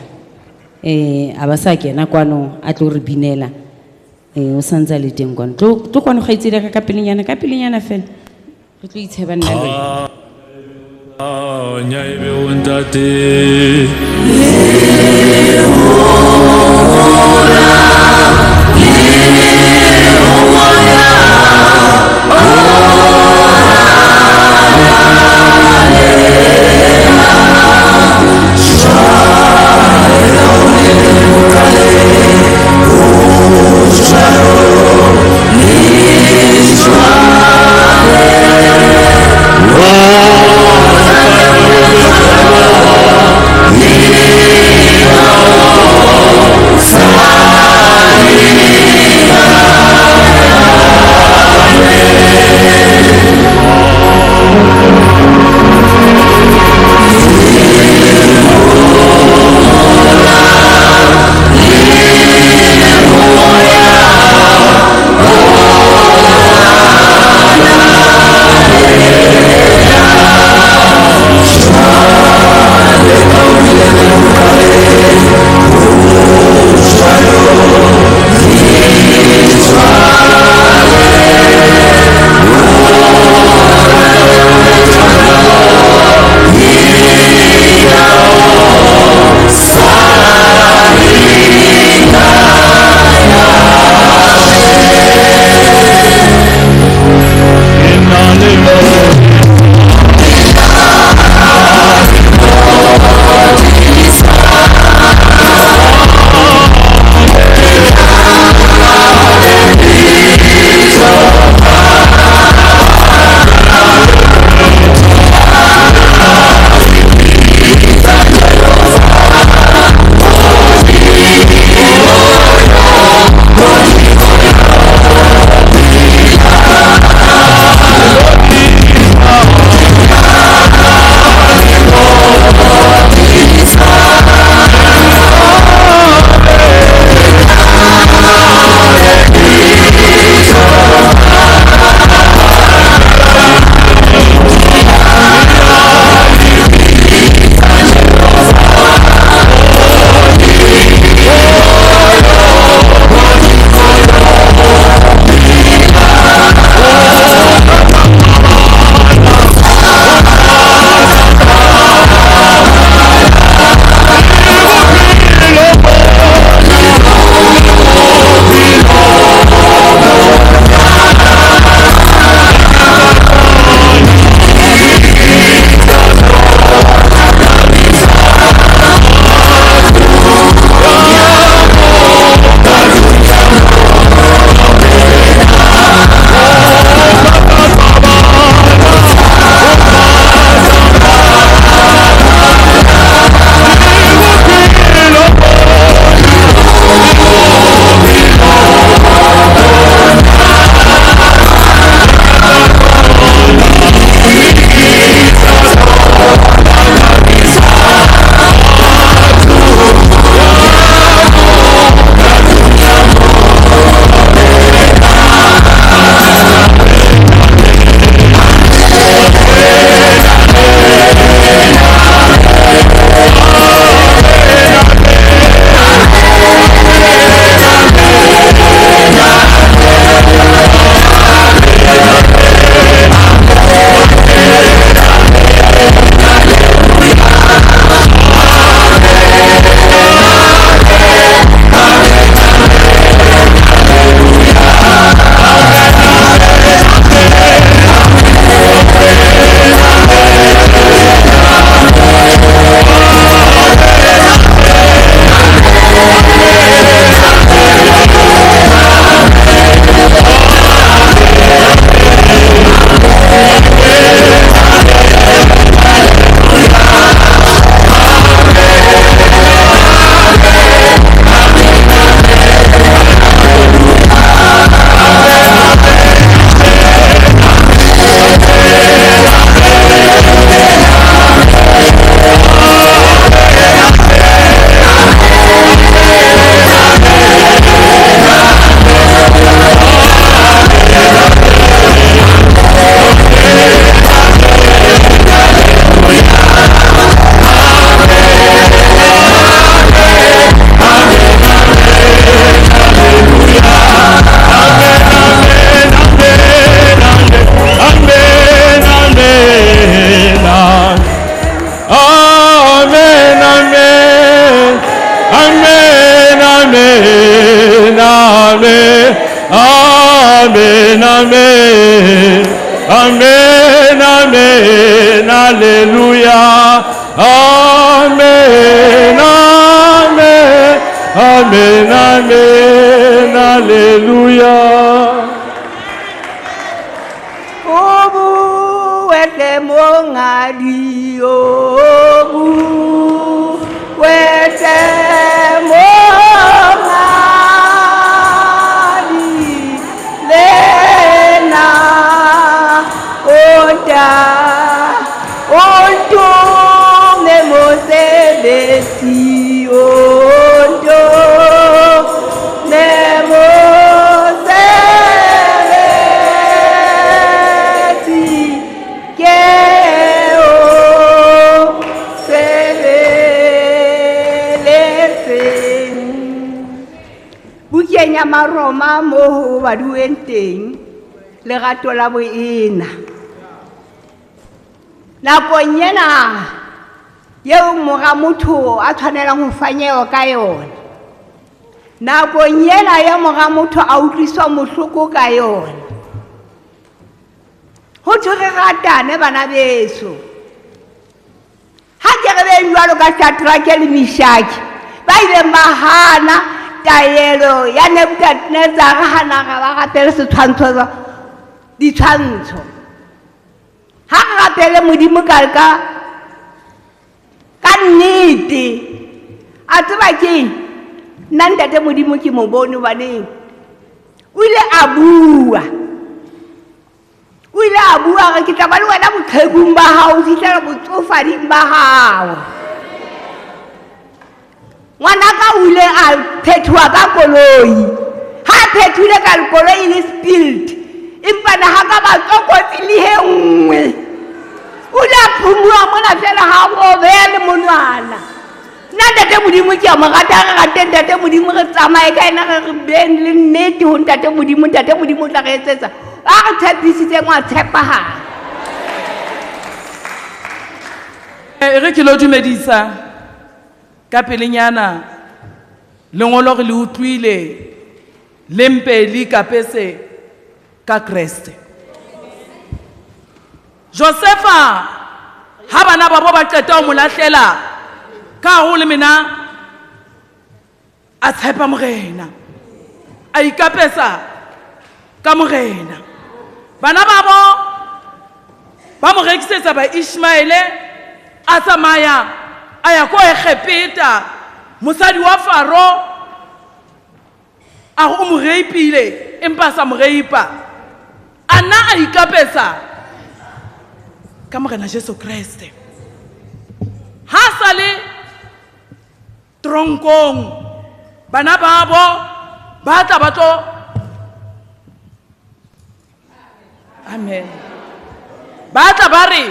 A ba sa kena kwano a tlo re binela. O santse a le teng kwano. Tlo kwano kgaitsedi ya ka ka pelenyana, ka pelenyana fela. Re tlo itsheba nna le wena. Nya ebe o ntate. amen. Amen, amen, alleluia. Amen, amen, amen, amen, alleluia. Obu wete mongadi, obu wete mongadi, lena ota onto memosebetsi, onto memosebetsi ke o sebeletseng. Bukeng ya Maroma mo ho baduweng teng lerato la boena. Nakong ena eo mora motho a tshwanelang ho fanyewa ka yona, nakong ena ya mora motho a utlwiswa bohloko ka yona, ho thwe re ratane bana beso. Ha ke re beng jwalo ka Shadrake le Meshaki ba ileng ba hana taelo ya Nebukadnezar ha na ba rapele setshwantsho ditshwantsho. Ha re rapele Modimo ka nnete. A tseba keng? Nna ntate Modimo ke mo bone hobaneng o ile a bua. O ile a bua hore ke tla ba le wena boqhekung ba hao ho fihlela botsofading ba hao. Ngwanaka o ile a phethoha ka koloi. Ha a phethile ka koloi e le spilled, empa na ha ka ba tlokotsi le he nngwe. O ile a phumuha mona fela ha robeha le monwana. Nna ntate Modimo ke a mo rata, re rate ntate Modimo, re tsamaye ka ena, re beng le nnete ho ntate Modimo. Ntate Modimo o tla re etsetsa a re tshepisitseng, wa tshepahala. Re ke lo dumedisa ka pelenyana lengolo re le utlwile le mpe le ikapese ka Kreste. Josefa ha bana ba bo ba qeta ho mo lahlela ka ho le mena a tshepa Morena, a ikapesa ka Morena. Bana ba bo ba mo rekisetsa ba Ishmaele, a tsamaya a ya ko Egepeta. Mosadi wa Faro a re o mo reipile, empa a sa mo reipa. A nna a ikapesa ka Morena Jesu Kreste. Ha sa le tronkong, bana babo ba tla ba tlo amen, ba tla ba re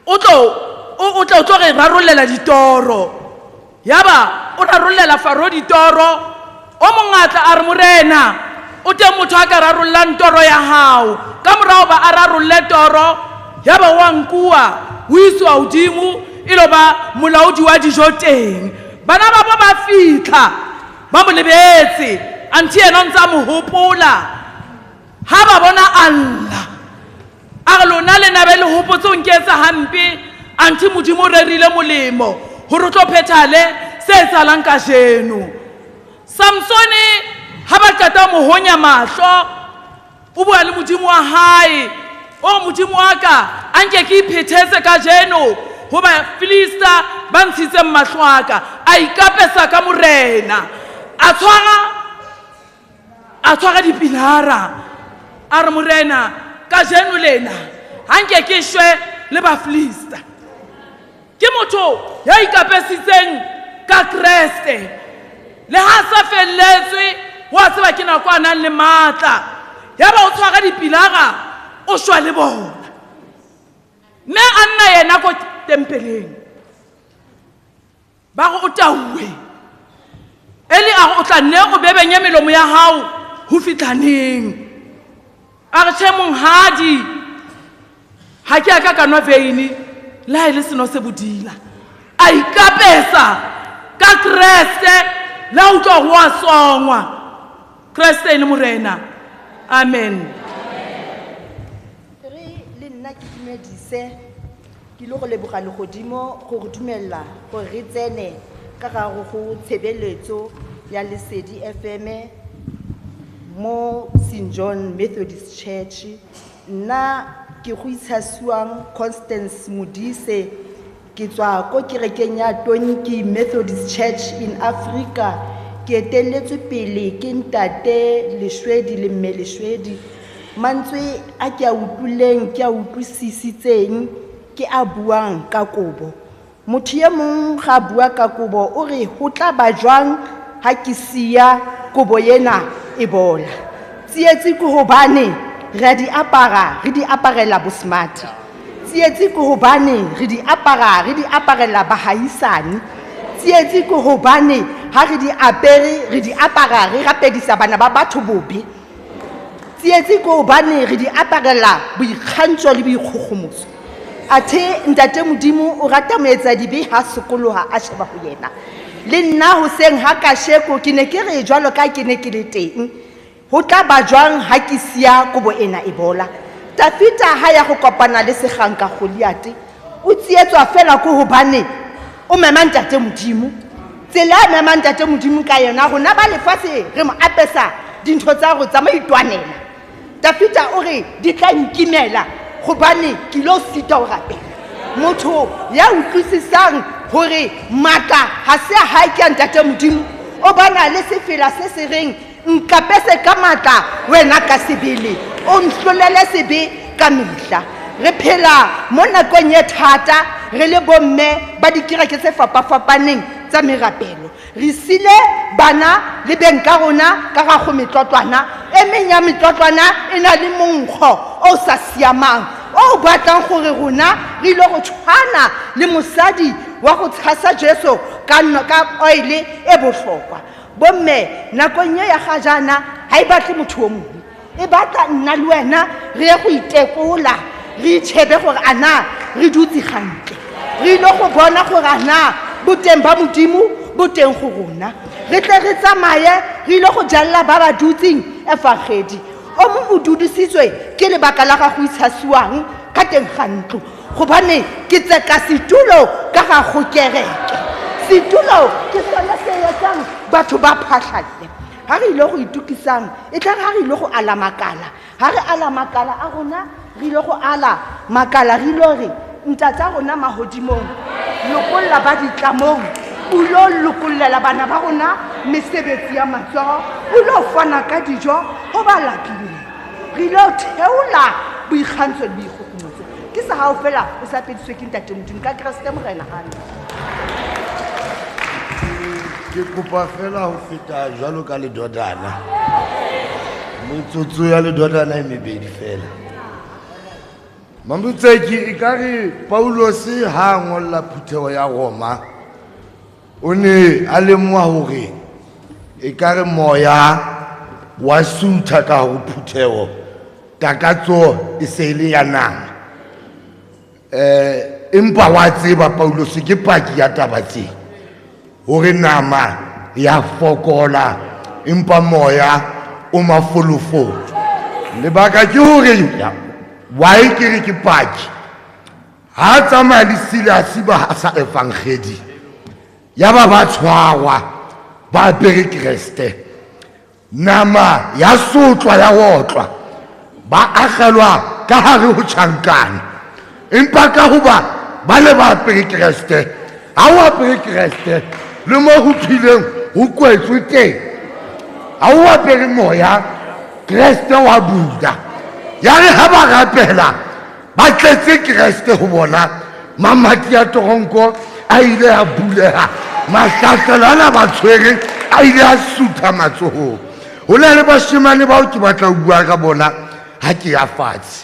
o tlo re rarollela ditoro. Yaba o rarollela Faro ditoro. O mongwe a tla a re Morena o teng motho a ka rarollang toro ya hao. Ka morao ba a rarolle toro, yaba wa nkuwa o iswa hodimo e lo ba molaodi wa dijo teng. Bana ba bo ba fitlha ba mo lebetse, anthe yena o ntse a mo hopola. Ha ba bona a lla, a re lona le nabe le hopotse ho nketsa hampe, anthe Modimo o rerile molemo hore o tlo phethale se etsahalang kajeno. Samsone ha ba qeta ho mo honya mahlo, o bua le Modimo wa hae, o Modimo wa ka, a nke ke iphethetse kajeno hoba Filista ba ntshitseng mahlo a ka. A ikapesa ka Morena, a tshwara dipilara, a re Morena kajeno lena ha nke ke shwe le Bafilista. Ke motho ya ikapesitseng ka Kreste. Le ha sa felletswe, wa tseba ke nako a nang le matla. Yaba o tshwara dipilara, o shwa le bona. Mme a nna yena ko tempeleng, ba re o tauwe. Eli a re o tla nne o bebenye melomo ya hao ho fihla neng? A re tjhe monghadi, ha ke a ka ka nwa veine le ha e le seno se bodila. A ikapesa ka Kreste le ha utlwa ho a songwa. Kreste e le Morena. Amen. Nna ke dumedise ke ile go leboga legodimo go re dumella gore re tsene ka gare go tshebeletso ya Lesedi FM mo St John Methodist Church. Nna ke go itshasiwang Constance Modise, ke tswa ko kerekeng ya Tonki Methodist Church in Africa. Ke etelletswe pele ke ntate Leshwedi le mme Leshwedi. Mantswe a ke a utlwileng, ke a utlwisisitseng, ke a buang ka kobo. Motho e mong ga bua ka kobo o re ho tla ba jwang ha ke siya kobo ena e bola. Tsietsi ke hobane re a di apara, re di aparela bo smart. Tsietsi ke hobane re di apara, re di aparela bahaisane. Tsietsi ke hobane ha re di apere, re di apara, re rapedisa bana ba batho bobe. Tsietsi ke hobane re di aparela boikgantsho le boikgogomoso. Athe ntate Modimo o rata moetsadibe ha sokoloha a sheba ho yena. Le nna hoseng ha kasheko ke ne ke re jwalo ka ke ne ke le teng, ho tla ba jwang ha ke siya kobo ena e bola. Tafita ha ya go kopana le seganka Goliate, o tsietswa fela ko hobane o mema ntate Modimo. Tsela a memang ntate Modimo ka yona, rona ba lefatshe re mo apesa dintho tsa go tsa maitwanela. Tafita o re di tla nkimela gobane ke lo sita ho rapela. Motho ya utlwisisang hore matla ha se a hae ke a ntate Modimo, o bana le sefela se se reng nkapese ka matla wena ka sebele, o nhlolele sebe ka mehla. Re phela mo nakong e thata re le bomme ba dikereke tse fapafapaneng tsa merapelo. Re sile bana le beng ka rona ka ga go metlotlwana. E meng ya metlotlwana e na le monkgo o sa siamang, o batlang gore rona re ile go tshwana le mosadi wa go tshasa Jesu ka oil e bohlokwa. Bomme nakong e ya ga jaana ha e batle motho o mongwe, e batla nna le wena re ye go itekola, re itshebe gore a na re dutse gantle, re ile go bona gore a na boteng ba Modimo bo teng go rona. Re tle re tsamaye re ile go jalla ba ba dutseng efangedi. O mong o dudisitswe ke lebaka la ga go itshasiwang ka teng ga ntlo, gobane ke tseka setulo ka ga go kereke. Setulo ke sone se etsang batho ba phahlalle. Ha re ile go itukisang, e tla re ha re ile go ala makala, ha re ala makala a rona, re ile go ala makala, re ile re ntatsa rona mahodimong, lokolla ba ditlamong, o lo lokollela bana ba rona mesebetsi ya matsoho, o lo fana ka dijo ho ba lapileng. Re ile theola boikgantsho le boikgogomoso. Ke sa hao fela o sa pediswe ke ntate Modimo ka Kreste Morena. Amen. Ke kopa fela ho feta jwalo ka ledodana. Metsotso ya ledodana e mebedi fela. Mamotseki ekare Paulus ha ngolla phutheho ya Roma, o ne a lemoha hore ekare moya wa sutha ka ho phutheho, takatso e se le ya nama. Empa wa tseba Paulus ke paki ya taba tse, hore nama ya fokola empa moya o mafolofolo. Lebaka ke hore why ke re ke paki, ha tsamaya le Silas ba sa evangeli, ya ba ba tshwarwa ba apere Kreste, nama ya sotlwa ya otlwa, ba agelwa ka hare ho tjhankana. Empa ka hoba ba le ba apere Kreste, ha o apere Kreste le mo ho phileng ho kwetswe teng, ha o apere moya Kreste wa bula. Ya re ha ba rapela ba tletse Kreste ho bona, mamati a toronko a ile a buleha, mahlahlelo ana ba tshwere a ile a sutha matsohong. Ho na le bashemane bao ke batla ho bua ka bona ha ke ya fatshe.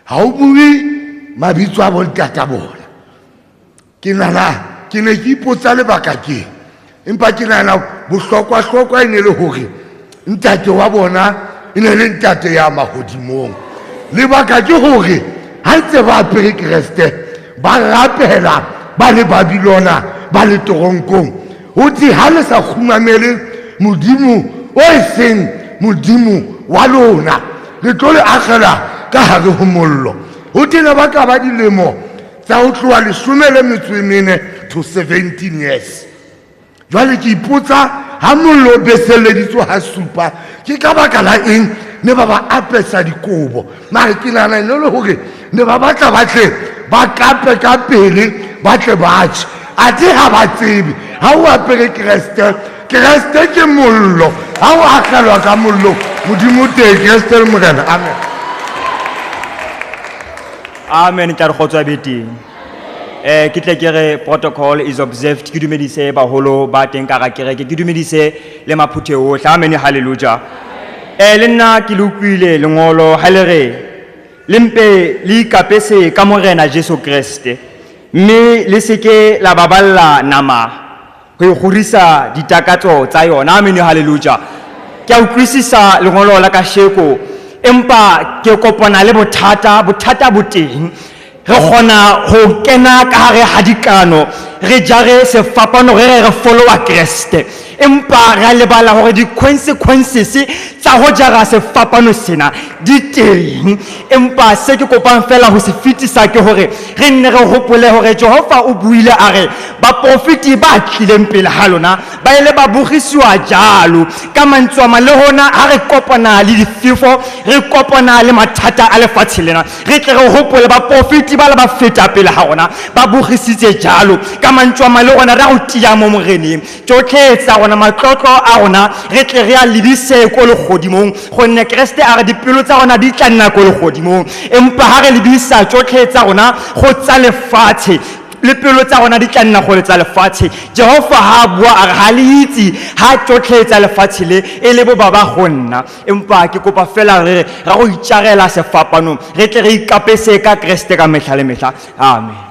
Ha o bue mabitso a bontata bona. Ke nahana ke ne ke ipotsa lebaka ke, empa ke nahana bohlokwa-hlokwa e ne le hore ntate wa bona e ne le ntate ya mahodimong. Lebaka ke hore ha ntse ba apere Kreste, ba rapela ba le Babylona, ba le toronkong, ho thwe ha le sa kgumamele Modimo o e seng Modimo wa lona, le tlo le akgela ka hare ho mollo. Ho tena ba ka ba dilemo tsa ho tloha 14 to 17 years. Jwale ke ipotsa ha mollo o beselleditswe ha supa, ke ka baka la eng ne ba ba apesa dikobo? Mare ke nahana e ne le hore ne ba batla ba tle ba kape ka pele, ba tle ba tjhe. Athe ha ba tsebe, ha o apere Kreste, Kreste ke mollo. Ha o akgelwa ka mollo, Modimo teng, Kreste le Morena. Amen. Amen, tla re kgotso ya be teng. Ke tle ke re protocol is observed, ke dumedise baholo ba teng ka hara kereke, ke dumedise le maphutheho ohle. Amen, hallelujah. Le nna ke le utlwile lengolo ha le re le mpe le ikapese ka Morena Jesu Kreste, mme le se ke la baballa nama ho ikgorisa ditakatso tsa yona. Amen, hallelujah. Ke a utlwisisa lengolo la kasheko, empa ke kopana le bothata, bothata bo teng. Re kgona ho kena ka hare ha dikano, re jare sefapano, re re re followa Kreste, empa re a lebala hore di-consequences tsa ho jara sefapano sena di teng. Empa se ke kopang fela ho se fetisa ke hore re nne re hopole hore Jehova o buile a re baprofeti ba tlileng pele ha lona ba ile ba bogisiwa jalo. Ka mantswe a mang, le hona ha re kopana le difefo, re kopana le mathata a lefatshe lena, re tle re hopole baprofeti ba le ba feta pele ha rona ba bogisitse jalo. Ka mantswe a mang, le rona re a go tia mo Moreneng, tsotlhe tsa rona, matlotlo a rona re tle re a lebise ko legodimong, gonne Kreste a re dipelo tsa rona di tla nna ko legodimong. Empa ha re lebisa tsotlhe tsa rona go tsa lefatshe, le pelo tsa rona di tla nna go le tsa lefatshe. Jehova ha a bua a re ha le itse ha tsotlhe tsa lefatshe le e le bo ba ba go nna. Empa ke kopa fela re re ra go itjarela sefapanong, re tle re ikapese ka Kreste ka mehla le mehla. Amen.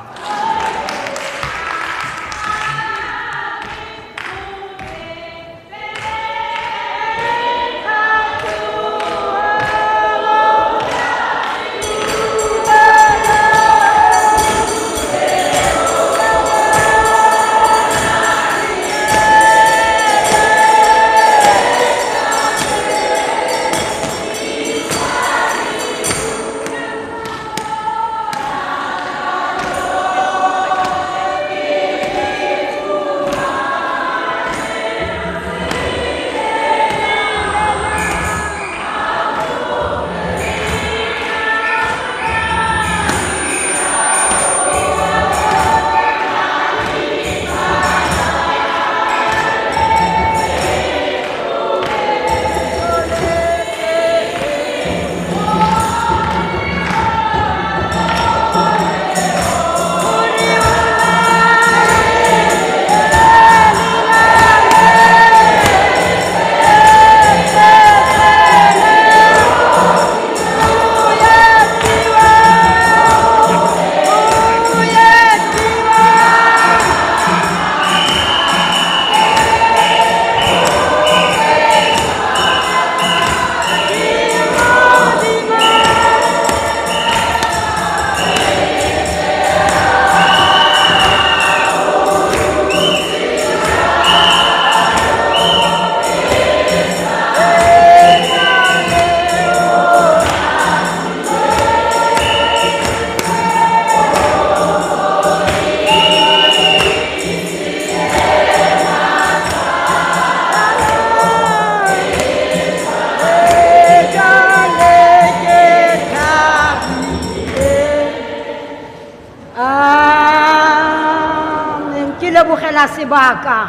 Sebaka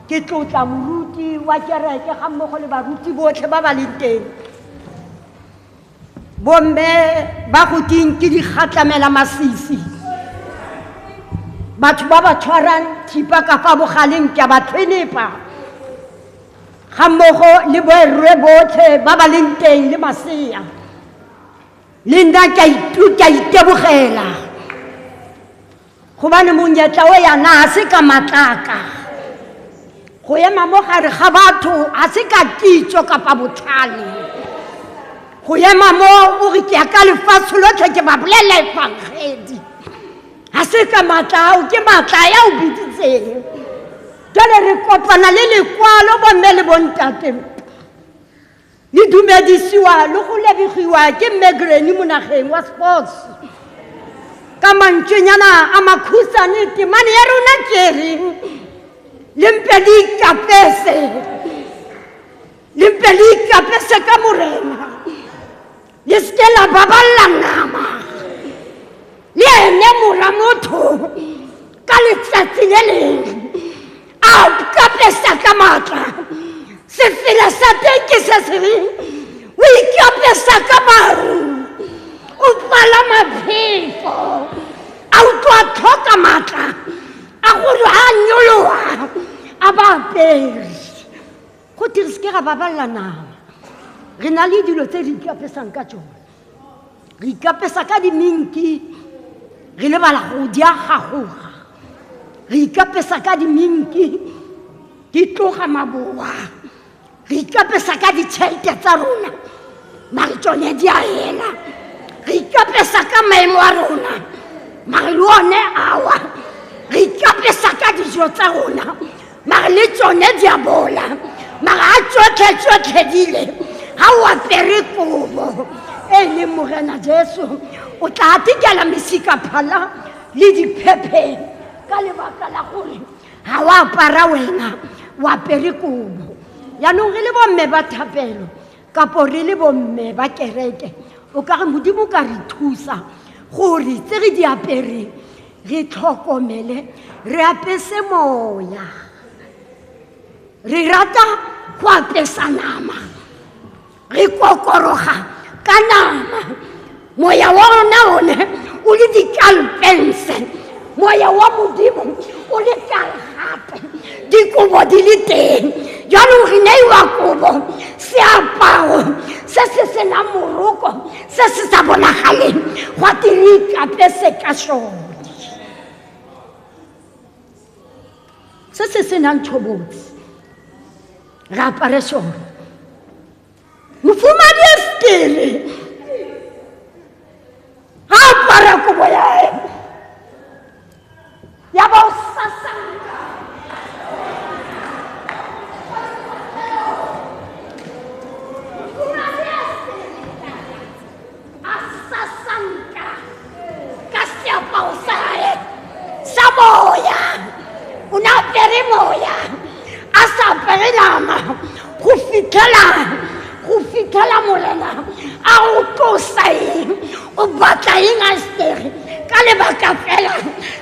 ke tlotla moruti wa kereke ga mmogo le baruti botlhe ba ba leng teng. Bomme ba go ting ke digatlamela masisi, batho ba ba tshwarang thipa ka fa bogaleng ke a ba tlhwenepa, ga mmogo le borre botlhe ba ba leng teng le masea. Le nna ke a itebogela gobane monyetla o yana ha se ka matlaka, go ema mo gare ga batho ha se ka kitso kapa botlhale, go ema mo o re ke ya ka lefatshe lotlhe ke ba bolela efangedi, ha se ka matla ao, ke matla ya o biditseng. Jwale re kopana le lekwalo bomme le bontate, Le dumedisiwa le go lebogiwa ke mme Granny mo nageng wa sports. Ka mantšwenyana a makhutshwane temane ya rona ke reng, le mpe le ikapese, le mpe le ikapese ka Morena, le seke la baballa nama. Le ene mora motho ka letsatsi le leng a ikapesa ka matla. Sefela sa teng ke se se reng, o ikapesa ka maru, o palama phefo, a utlwa tlhoka matla a gore a nyoloha a ba apere. Go te re seke ra baballa nama. Re na le dilo tse re ikapesang ka tsone. Re ikapesa ka diminki, re lebala go di a gagoga. Re ikapesa ka diminki, di tloga maboa. Re ikapesa ka ditšhelete tsa rona, mare tsone di a hela. Re ikapesa ka maemo a rona, mare le one awa. Re ikapesa ka dijo tsa rona, mare le tsone di a bola. Mare a tsotlhe tsotlhe di ile, ha o apere kobo e leng Morena Jesu, o tla atikela mesika phala le diphepheng ka lebaka la gore ha o apara wena, o apere kobo. Jaanong re le bomme ba thapelo kapo re le bomme ba kereke, o ka re Modimo ka re thusa gore tse re di apereng re tlhokomele, re apese moya. Re rata go apesa nama, re kokoroga ka nama. Moya wa rona one o le dikalpense, moya wa Modimo o le kalgape, dikobo di le teng. Jaanong re neiwa kobo, seaparo se se senang moroko, se se sa bonagaleng, gwa te re ikapese ka sone. Se se senang tshobotsi, re apare sone. Mofumadi Estere ga apara kobo ya hae, ya ba o sasanka. Mofumadi Estere a sasanka ka seaparo sa hae sa moya. O ne a apere moya, a sa apere nama, go fitlhela Morena a o tlosa eng, o batla eng Estere ka lebaka fela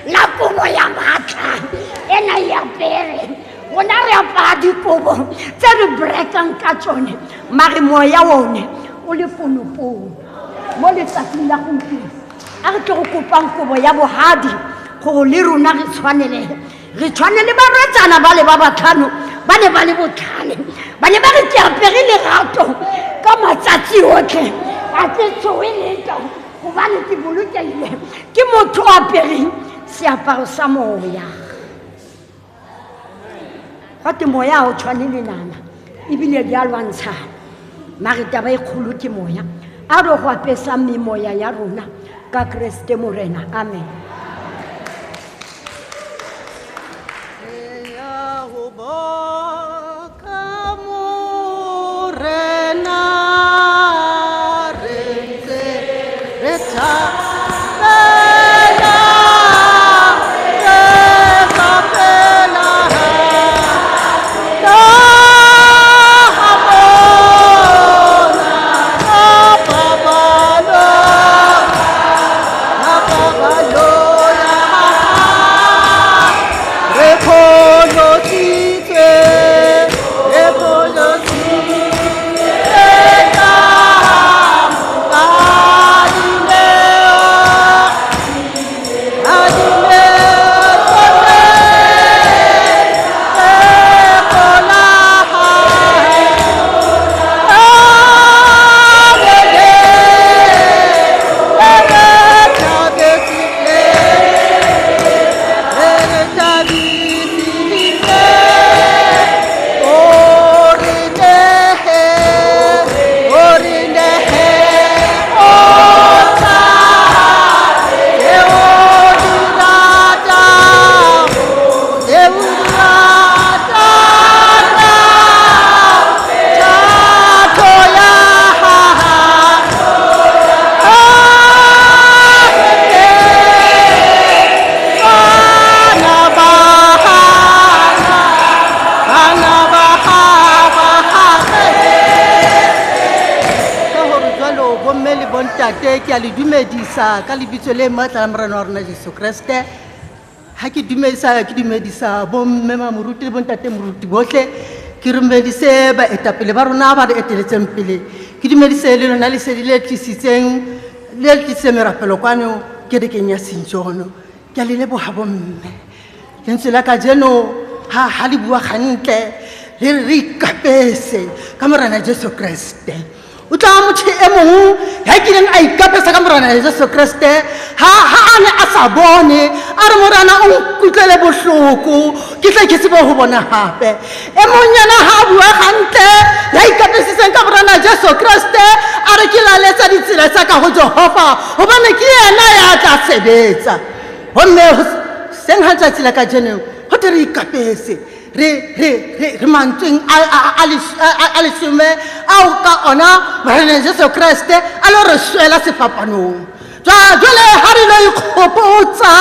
la kobo ya matla ena e apere. Rona re apara dikobo tse re berekang ka tsone, mare moya one o le ponopono. Mo letsatsing la gompieno a re tle go kopang kobo ya bohadi gore le rona re tshwanelege. Re tshwane le barwetsana ba le ba batlhano, ba ne ba le botlhale, ba ne ba re ke apere lerato ka matsatsi otlhe, a ke tshoe letho gobane ke bolokehile. Ke motho o apereng seaparo sa moya. Gate moya ha o tshwane le nama, ebile di a lwantshana, mare taba e kgolo ke moya. A re go apesa memoya ya rona ka Kreste Morena. Amen. Baba, Beso bomme le bontate ke a le dumedisa ka lebitso le matla la Morena wa rona Jesu Kreste. Ha ke dumedisa ke dumedisa bomme ma moruti le bontate moruti bohle. Ke dumedise baetapele ba rona ba re eteletseng pele. Ke dumedise le lona lesedi le tlisitseng le tlisitse merapelo kwano kerekeng ya St John. Ke a le leboha bomme. Lentswe la kajeno ha le bua hantle le re ikapese ka Morena Jesu Kreste. O tla motho e mong ya kileng a ikapesa ka Morena Jesu Kreste ha a ne a sa bone a re Morena o nkutlwele bohloko ke tle ke tsebe ho bona hape. E mong yena ha a bua hantle ya ikapesitseng ka Morena Jesu Kreste a re ke laletsa ditsela tsa ka ho Jehova hobane ke yena ya tla sebetsa. Homme seng ha tsatsi la kajeno ho tle re ikapese re mantsweng a leshome ao ka ona Morena Jesu Kreste a lo re swela sefapanong. Jwale ha re lo ikgopotsa,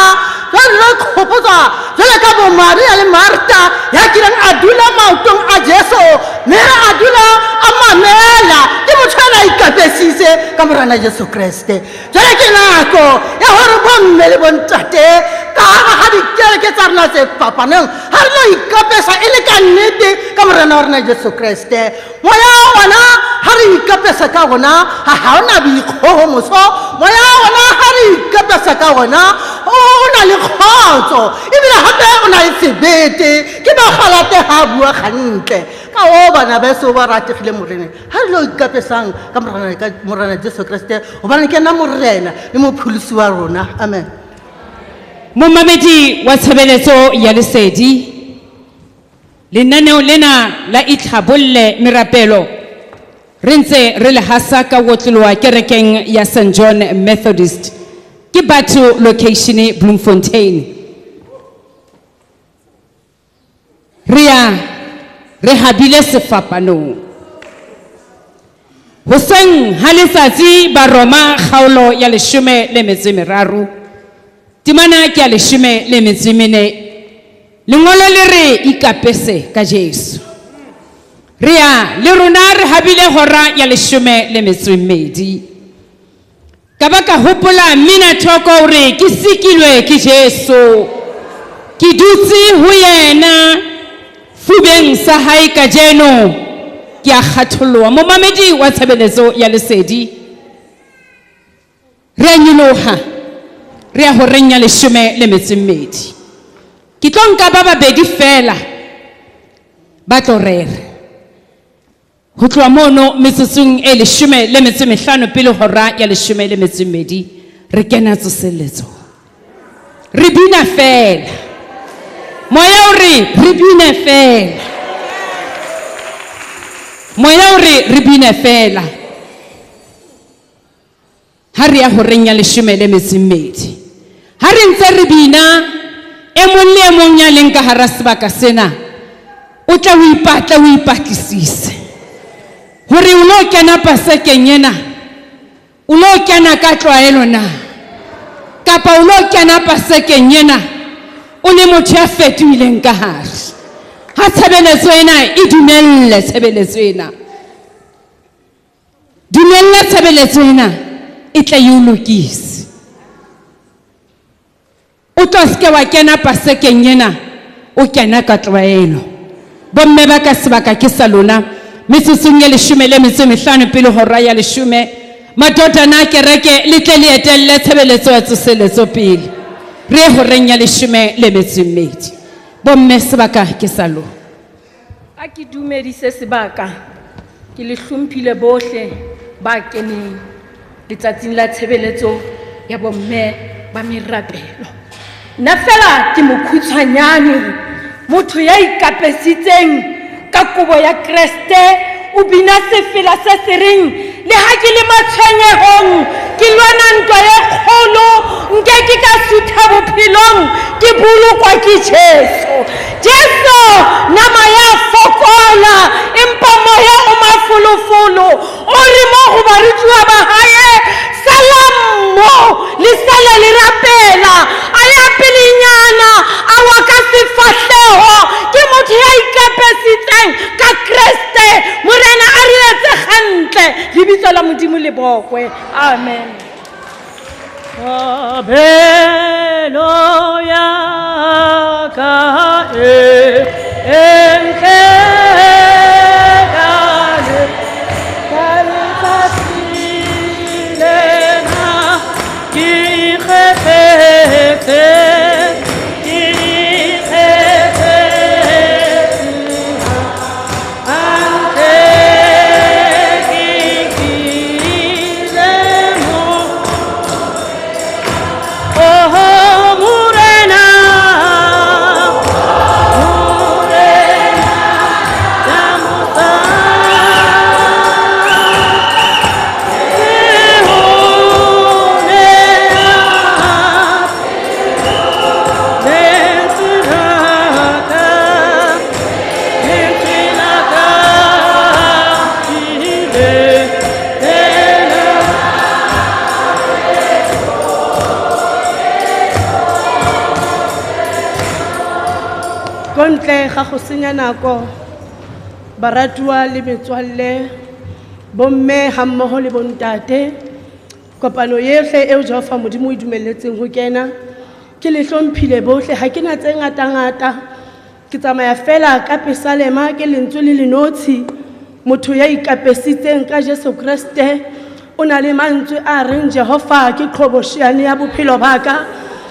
jwale ka bo Maria le Martha ya kileng a dula maotong a Jesu mme a dula a mamela ke motho a na ikapesitse ka Morena Jesu Kreste. Jwale ke nako ya hore bomme le bontate ka ha dikereke tsa rona tse fapaneng ha re lo ikapesa e le ka nnete ka Morena wa rona Jesu Kreste. Moya ona ha re ikapesa ka ona ha ona boikgohomoso. Moya ona ha re ikapesa ka ona o na le kgotso ebile hape o na le sebete ke ba galate ha bua hantle. Ka o bana beso ba rategile Morena ha re lo ikapesang ka Morena Jesu Kreste hobane ke yena Morena le mopholosi wa rona. Amen. Momamedi wa tshebeletso ya lesedi, lenaneo lena la itlhabolle merapelo re ntse re le hasa ka wotloloha kerekeng ya St John Methodist ke batho location Bloemfontein. Re ya re habile sefapanong hoseng ha letsatsi ba Roma kgaolo ya 13 temana ke ya 14. Lengolo le re ikapese ka Jesu. Re ya le rona re habile hora ya 12. Ka ba ka hopola mmina thoko hore ke sikilwe ke Jesu. Ke dutse ho yena fubeng sa hae kajeno ke a kgatholoha. Momamedi wa tshebeletso ya lesedi, re a nyoloha re ya horeng ya 12. Ke tlo nka ba babedi fela ba tlo rera. Ho tloha mono metsotsong e 15 pele hora ya 12 re kena tsoseletso. Re bina fela. Moya o re re bine fela. Moya o re re bine fela. Ha re ya horeng ya 12. Ha re ntse re bina e mong le e mong ya leng ka hara sebaka sena o tla o ipatla o ipatlisise hore o lo kena pasekeng ena, o lo kena ka tlwaelo na, kapa o lo kena pasekeng ena o le motho ya fetohileng ka hare. Ha tshebeletso ena e dumelle, tshebeletso ena dumella, tshebeletso ena e tla e o lokise. O tlo se ke wa kena pasekeng ena o kena ka tlwaelo. Bomme ba ka sebaka ke sa lona metsotsong ya 15 pele hora ya 10. Madodana a kereke le tle le etelle tshebeletso ya tsoseletso pele. Re horeng ya 12. Bomme sebaka ke sa lona. A ke dumedise sebaka ke le hlomphile bohle ba keneng letsatsing la tshebeletso ya bomme ba merapelo. Nna fela ke mokhutshwanyane, motho ya ikapesitseng ka kobo ya Kreste o bina sefela se se reng le ha ke le matshwenyehong ke lwana ntwa e kgolo nke ke ka sutha bophelong ke bolokwa ke Jesu. Jesu nama ya fokola empa moya o mafolofolo. O re mo go barutiwa ba hae salang mo le sale le rapela. A ya pelenyana a wa ka sefahleho ke motho ya ikapesitseng ka Kreste. Morena a re etse hantle, lebitso la Modimo le le bokwe. Amen. Kabelo ya ka e entle ka letsatsi lena ke ikgethetse, ke ikgethetse hantle, ke kile mo. Oho Morena, Morena ya mosa, ke ho nea lentswe la ka, lentswe la ka ke ile lena. Ko ntle ga go senya nako, baratuwa le metswalle, bomme ga mmogo le bontate, kopano yohle eo Jehova Modimo o e dumelletseng ho kena, ke le hlomphile bohle. Ha ke na tse ngata-ngata, ke tsamaya fela ka pesalema, ke lentswe le lenotshi. Motho ya ikapesitseng ka Jesu Kreste o na le mantswe a reng Jehova ke qhobosheane ya bophelo ba ka,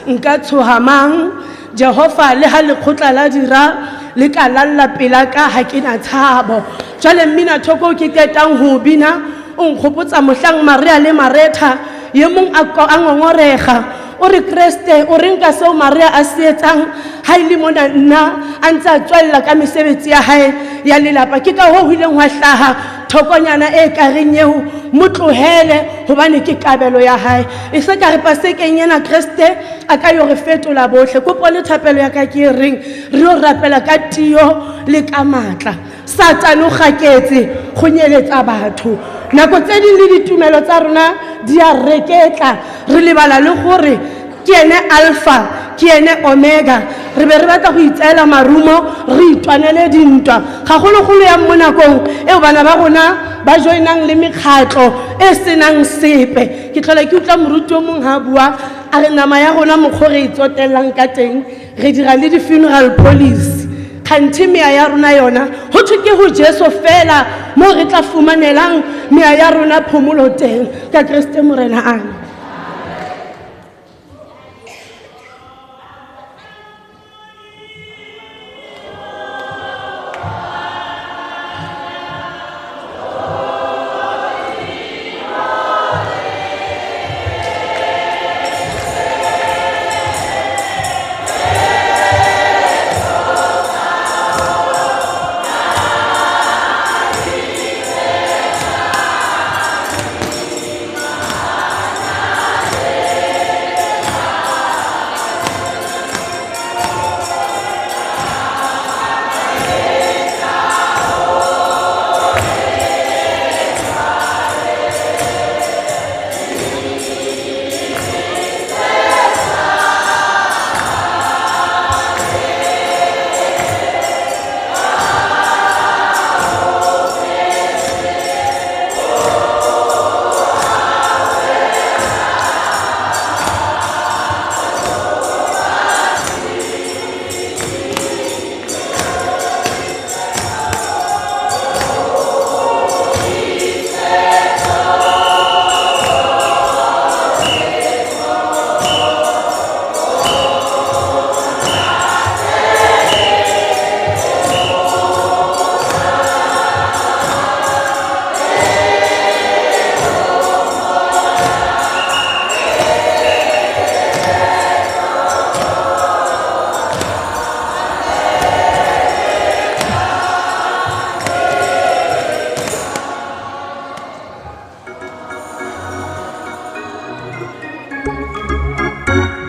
nka tshoha mang? Jehova le ha lekgotla la dira le ka lalla pela ka, ha ke na tshabo. Jwale mmina thoko ke qetang ho bina o nkgopotsa mohlang Maria le Maretha, ye mong a a ngongorega, o re Kreste o reng ka seo Maria a se etsang ha e le mona nna a ntse a tswella ka mesebetsi ya hae ya lelapa. Ke ka hoo ho ileng hwa hlaha thokonyana e kareng eo, mo tlohele hobane ke kabelo ya hae. E se ka re pasekeng ena Kreste a ka yo re fetola bohle. Kopo le thapelo ya ka ke e reng re yo rapela ka tiyo le ka matla. Satane o kgaketse go nyeletsa batho. Nako tse ding le ditumelo tsa rona di a reketla, re lebala le gore ke ene Alpha, ke ene Omega. Re be re batla go itseela marumo, re itwanele dintwa, gagologolo yang mo nakong eo bana ba rona ba joinang le mekgatlo e senang sepe. Ke tlhola ke utlwa moruti o mongwe ha a bua a re nama ya rona mokgwa o re e tsotellang ka teng, re dira le di-funeral policy. Kganthe meya ya rona yona ho thwe ke ho Jesu fela moo re tla fumanelang meya ya rona phomolo teng ka Kreste Morena. Amen.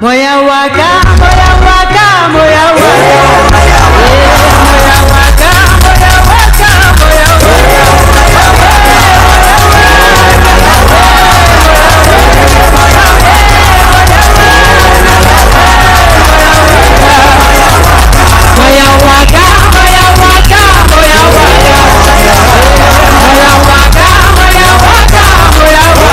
Moya wa ka, moya wa ka, moya wa ka. Moya wa ka, moya wa ka, moya wa ka. Moya wa ka, moya wa ka, moya wa ka. Moya wa ka, moya wa ka, moya wa ka.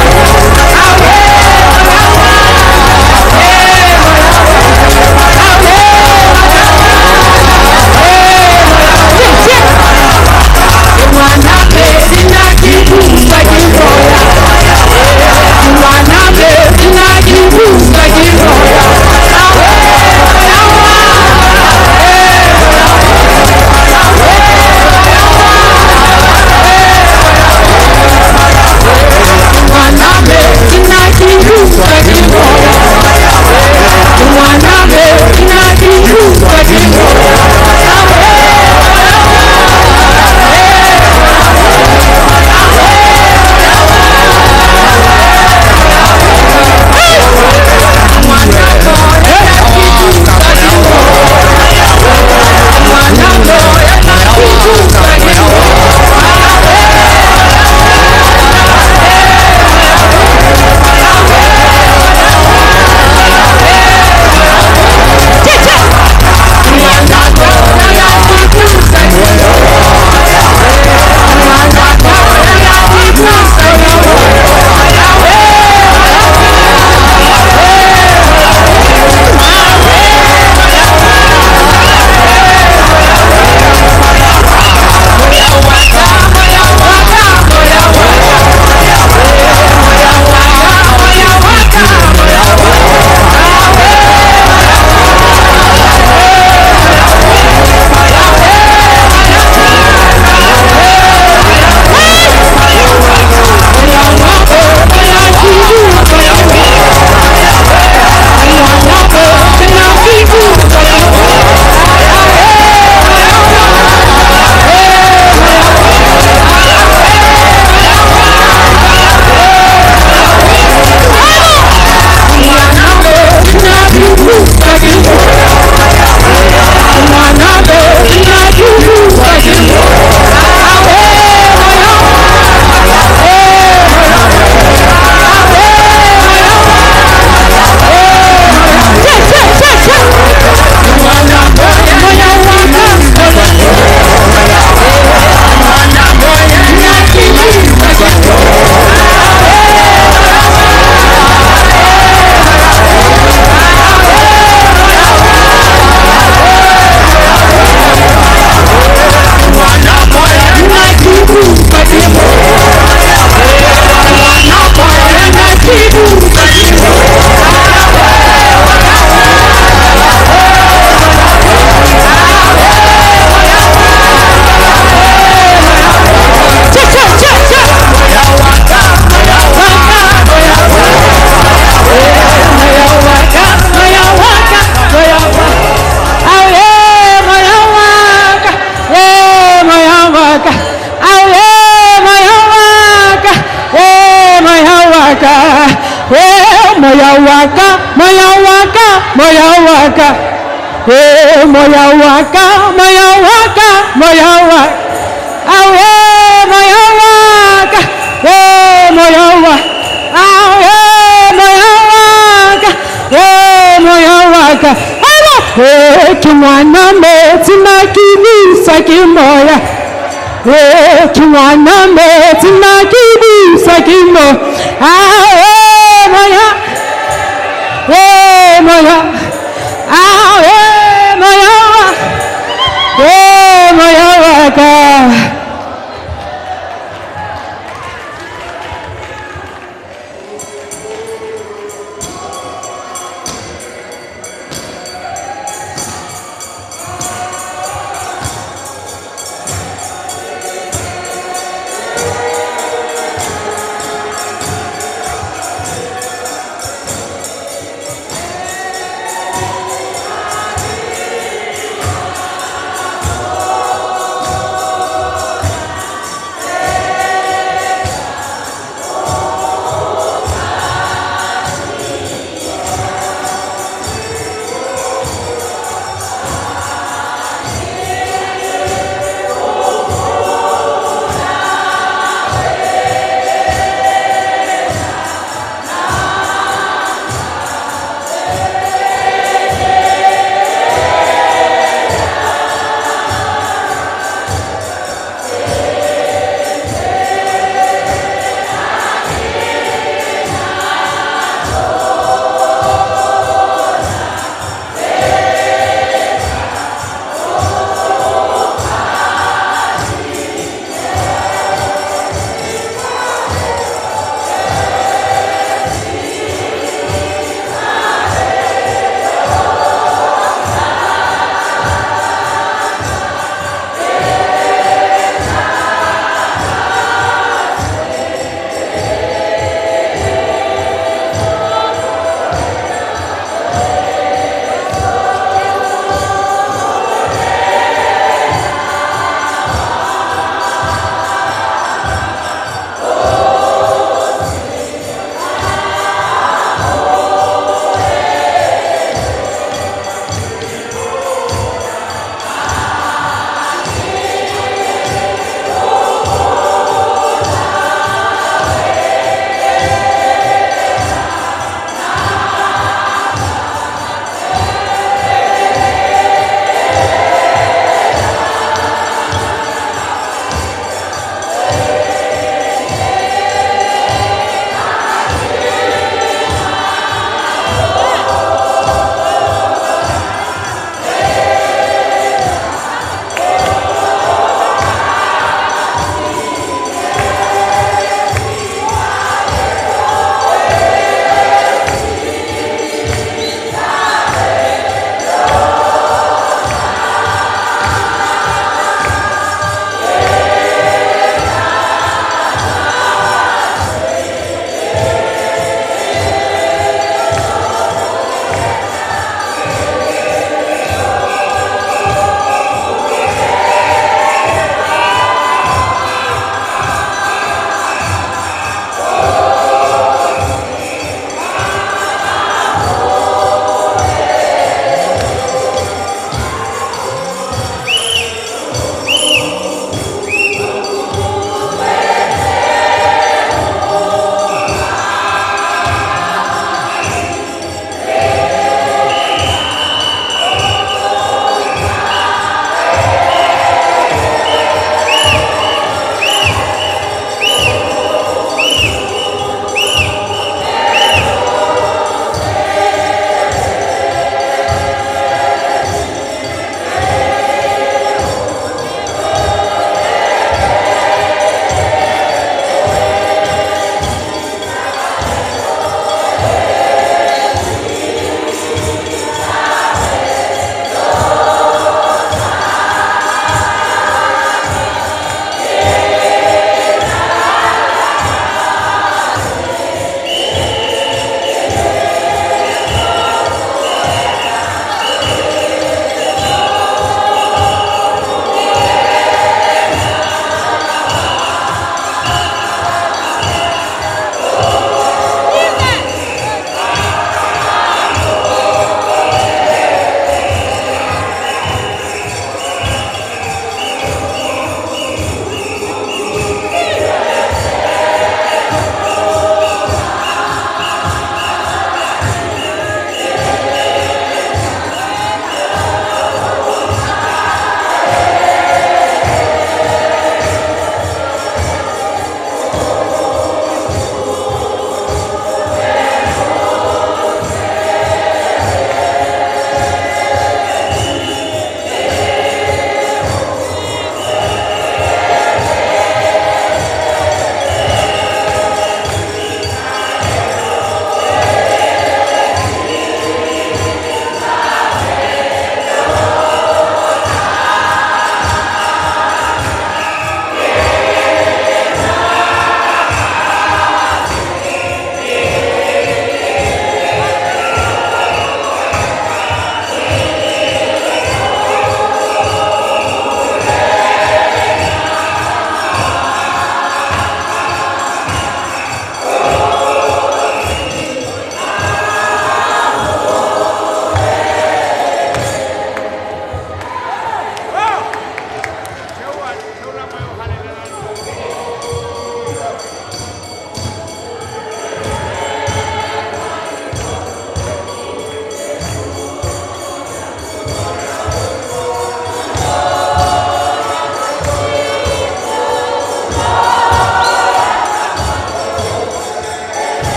Moya wa ka, moya wa ka, moya wa ka. Eh, moya wa ka, moya wa ka, moya wa. Awe, moya wa ka. Eh, moya wa. Awe, moya wa ka. Eh, moya wa ka. Alo, eh, ke ngwana metsi nna ke busa ke moya. Eh, ke ngwana metsi nna ke busa ke moya. Awe, moya. Eh, moya. Awe, moya wa. Eh, moya wa ka.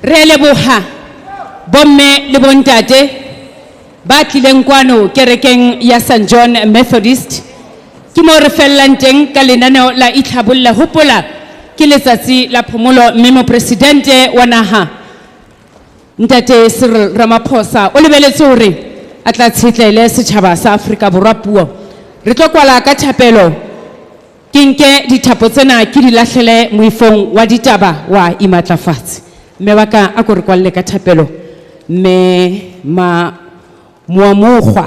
Re a leboha bomme le bontate ba tlileng kwano kerekeng ya St John Methodist. Ke mo re fellang teng ka lenaneo la itlhabolla. Hopola ke letsatsi la phomolo mme mopresidente wa naha Ntate Cyril Ramaphosa o lebeletse hore a tla tshetlele setjhaba sa Afrika Borwa puo. Re tlo kwala ka thapelo, ke nke dithapo tsena ke di lahlele moifong wa ditaba wa imatlafatse. Mme wa ka a ko re kwalle ka thapelo. Mme ma Moamogwa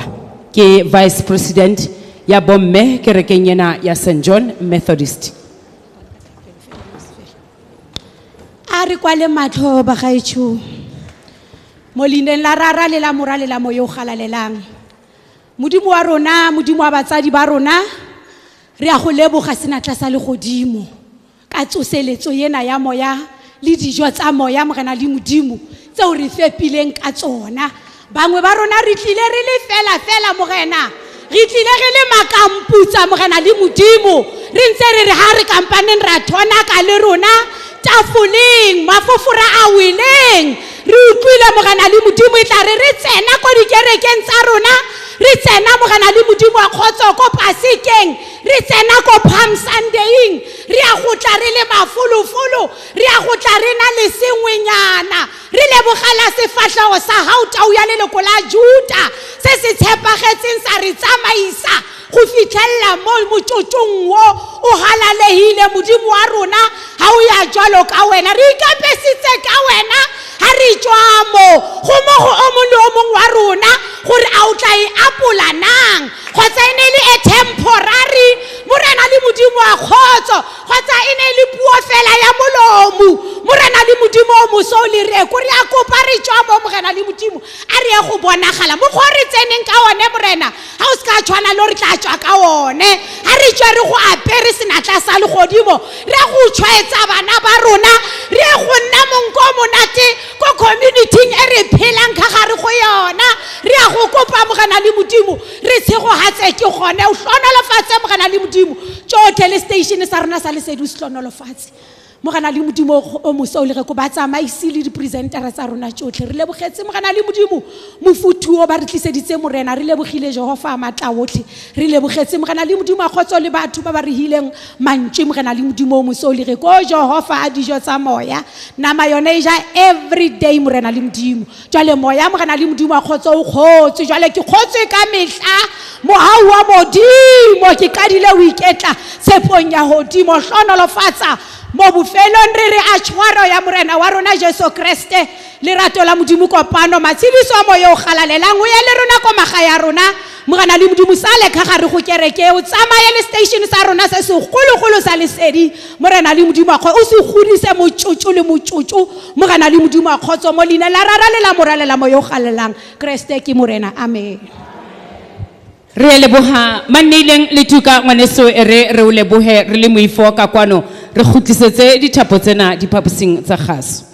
ke Vice President ya bomme kerekeng ena ya St John Methodist. A re kwale matlho bagaetsho mo leineng la Rara le la Mora le la Moya o galalelang. Modimo wa rona, Modimo wa batsadi ba rona, re a go leboga senatla sa legodimo ka tsoseletso ena ya moya le dijo tsa moya Morena le Modimo tseo re fepileng ka tsona. Bangwe ba rona re tlile re le fela fela Morena, re tlile re le makamputsa Morena le Modimo, re ntse re re ha re kampaneng ra thonaka le rona tafoleng mafofora a weleng. Re utlwile Morena le Modimo e tla re re tsena ko dikerekeng tsa rona, re tsena Morena le Modimo wa kgotso ko Pasekeng, re tsena ko Palm Sundaying, re ya go tla re le mafolofolo, re ya go tla re na le sengwenyana. Re lebogela sefatlhego sa hao tau ya leloko la Juta se se tshepagetseng sa re tsamaisa go fitlhelela mo motsotsong wo o halalehile. Modimo wa rona ha o ya jwalo ka wena, re ikapesitse ka wena ha re tswa mo go mo go o mong le o mong wa rona gore a o tla e apola nang, kgotsa e ne e le a temporary Morena le Modimo wa kgotso, kgotsa e ne e le puo fela ya molomo. Morena le Modimo o moso o le reko, re a kopa re tswa mo Morena le Modimo a re ye go bonagala mokgwa o re tseneng ka one Morena, ha o se ka tshwana le re tla tswa ka one. Ha re tswe re go apere senatla sa legodimo, re go tshwaetsa bana ba rona, re go nna monko o monate ko community-ing e re phelang ka gare go yona. Re a go kopa Morena le Modimo re tshegogatse ke gone, o hlonolofatse Morena le Modimo tsotlhe le station sa rona sa Lesedi o se hlonolofatse Morena le Modimo o moso o le reko batsamaisi le di-presentera tsa rona tsotlhe. Re lebogetse Morena le Modimo mofuthu o ba re tliseditse Morena, re lebogile Jehova a matla otlhe, re lebogetse Morena le Modimo a kgotso le batho ba ba re hileng mantši Morena le Modimo o moso o le reko Jehova a dijo tsa moya, nama yone e ja every day Morena le Modimo. Jwale moya Morena le Modimo a kgotso o kgotswe, jwale ke kgotswe ka mehla mohau wa Modimo, ke qadile ho iketla tshepong ya hodimo. Hlonolofatsa mo bofelong re re a tshwaro ya Morena wa rona Jesu Kreste, lerato la Modimo kopano matshediso a moya o galalelang o ye le rona ko magae a rona Morena le Modimo. Sale ka gare go kereke, o tsamaye le station sa rona se segologolo sa Lesedi Morena le Modimo a o se godise motsotso le motsotso Morena le Modimo a kgotso mo leina la Rara le la Mora le la Moya o galalelang. Kreste ke Morena, amen. Re a leboha manneileng le tuka ngwaneso e re re o lebohe re le moifo ka kwano, re kgutlisetse dithapo tsena diphaposing tsa kgaso.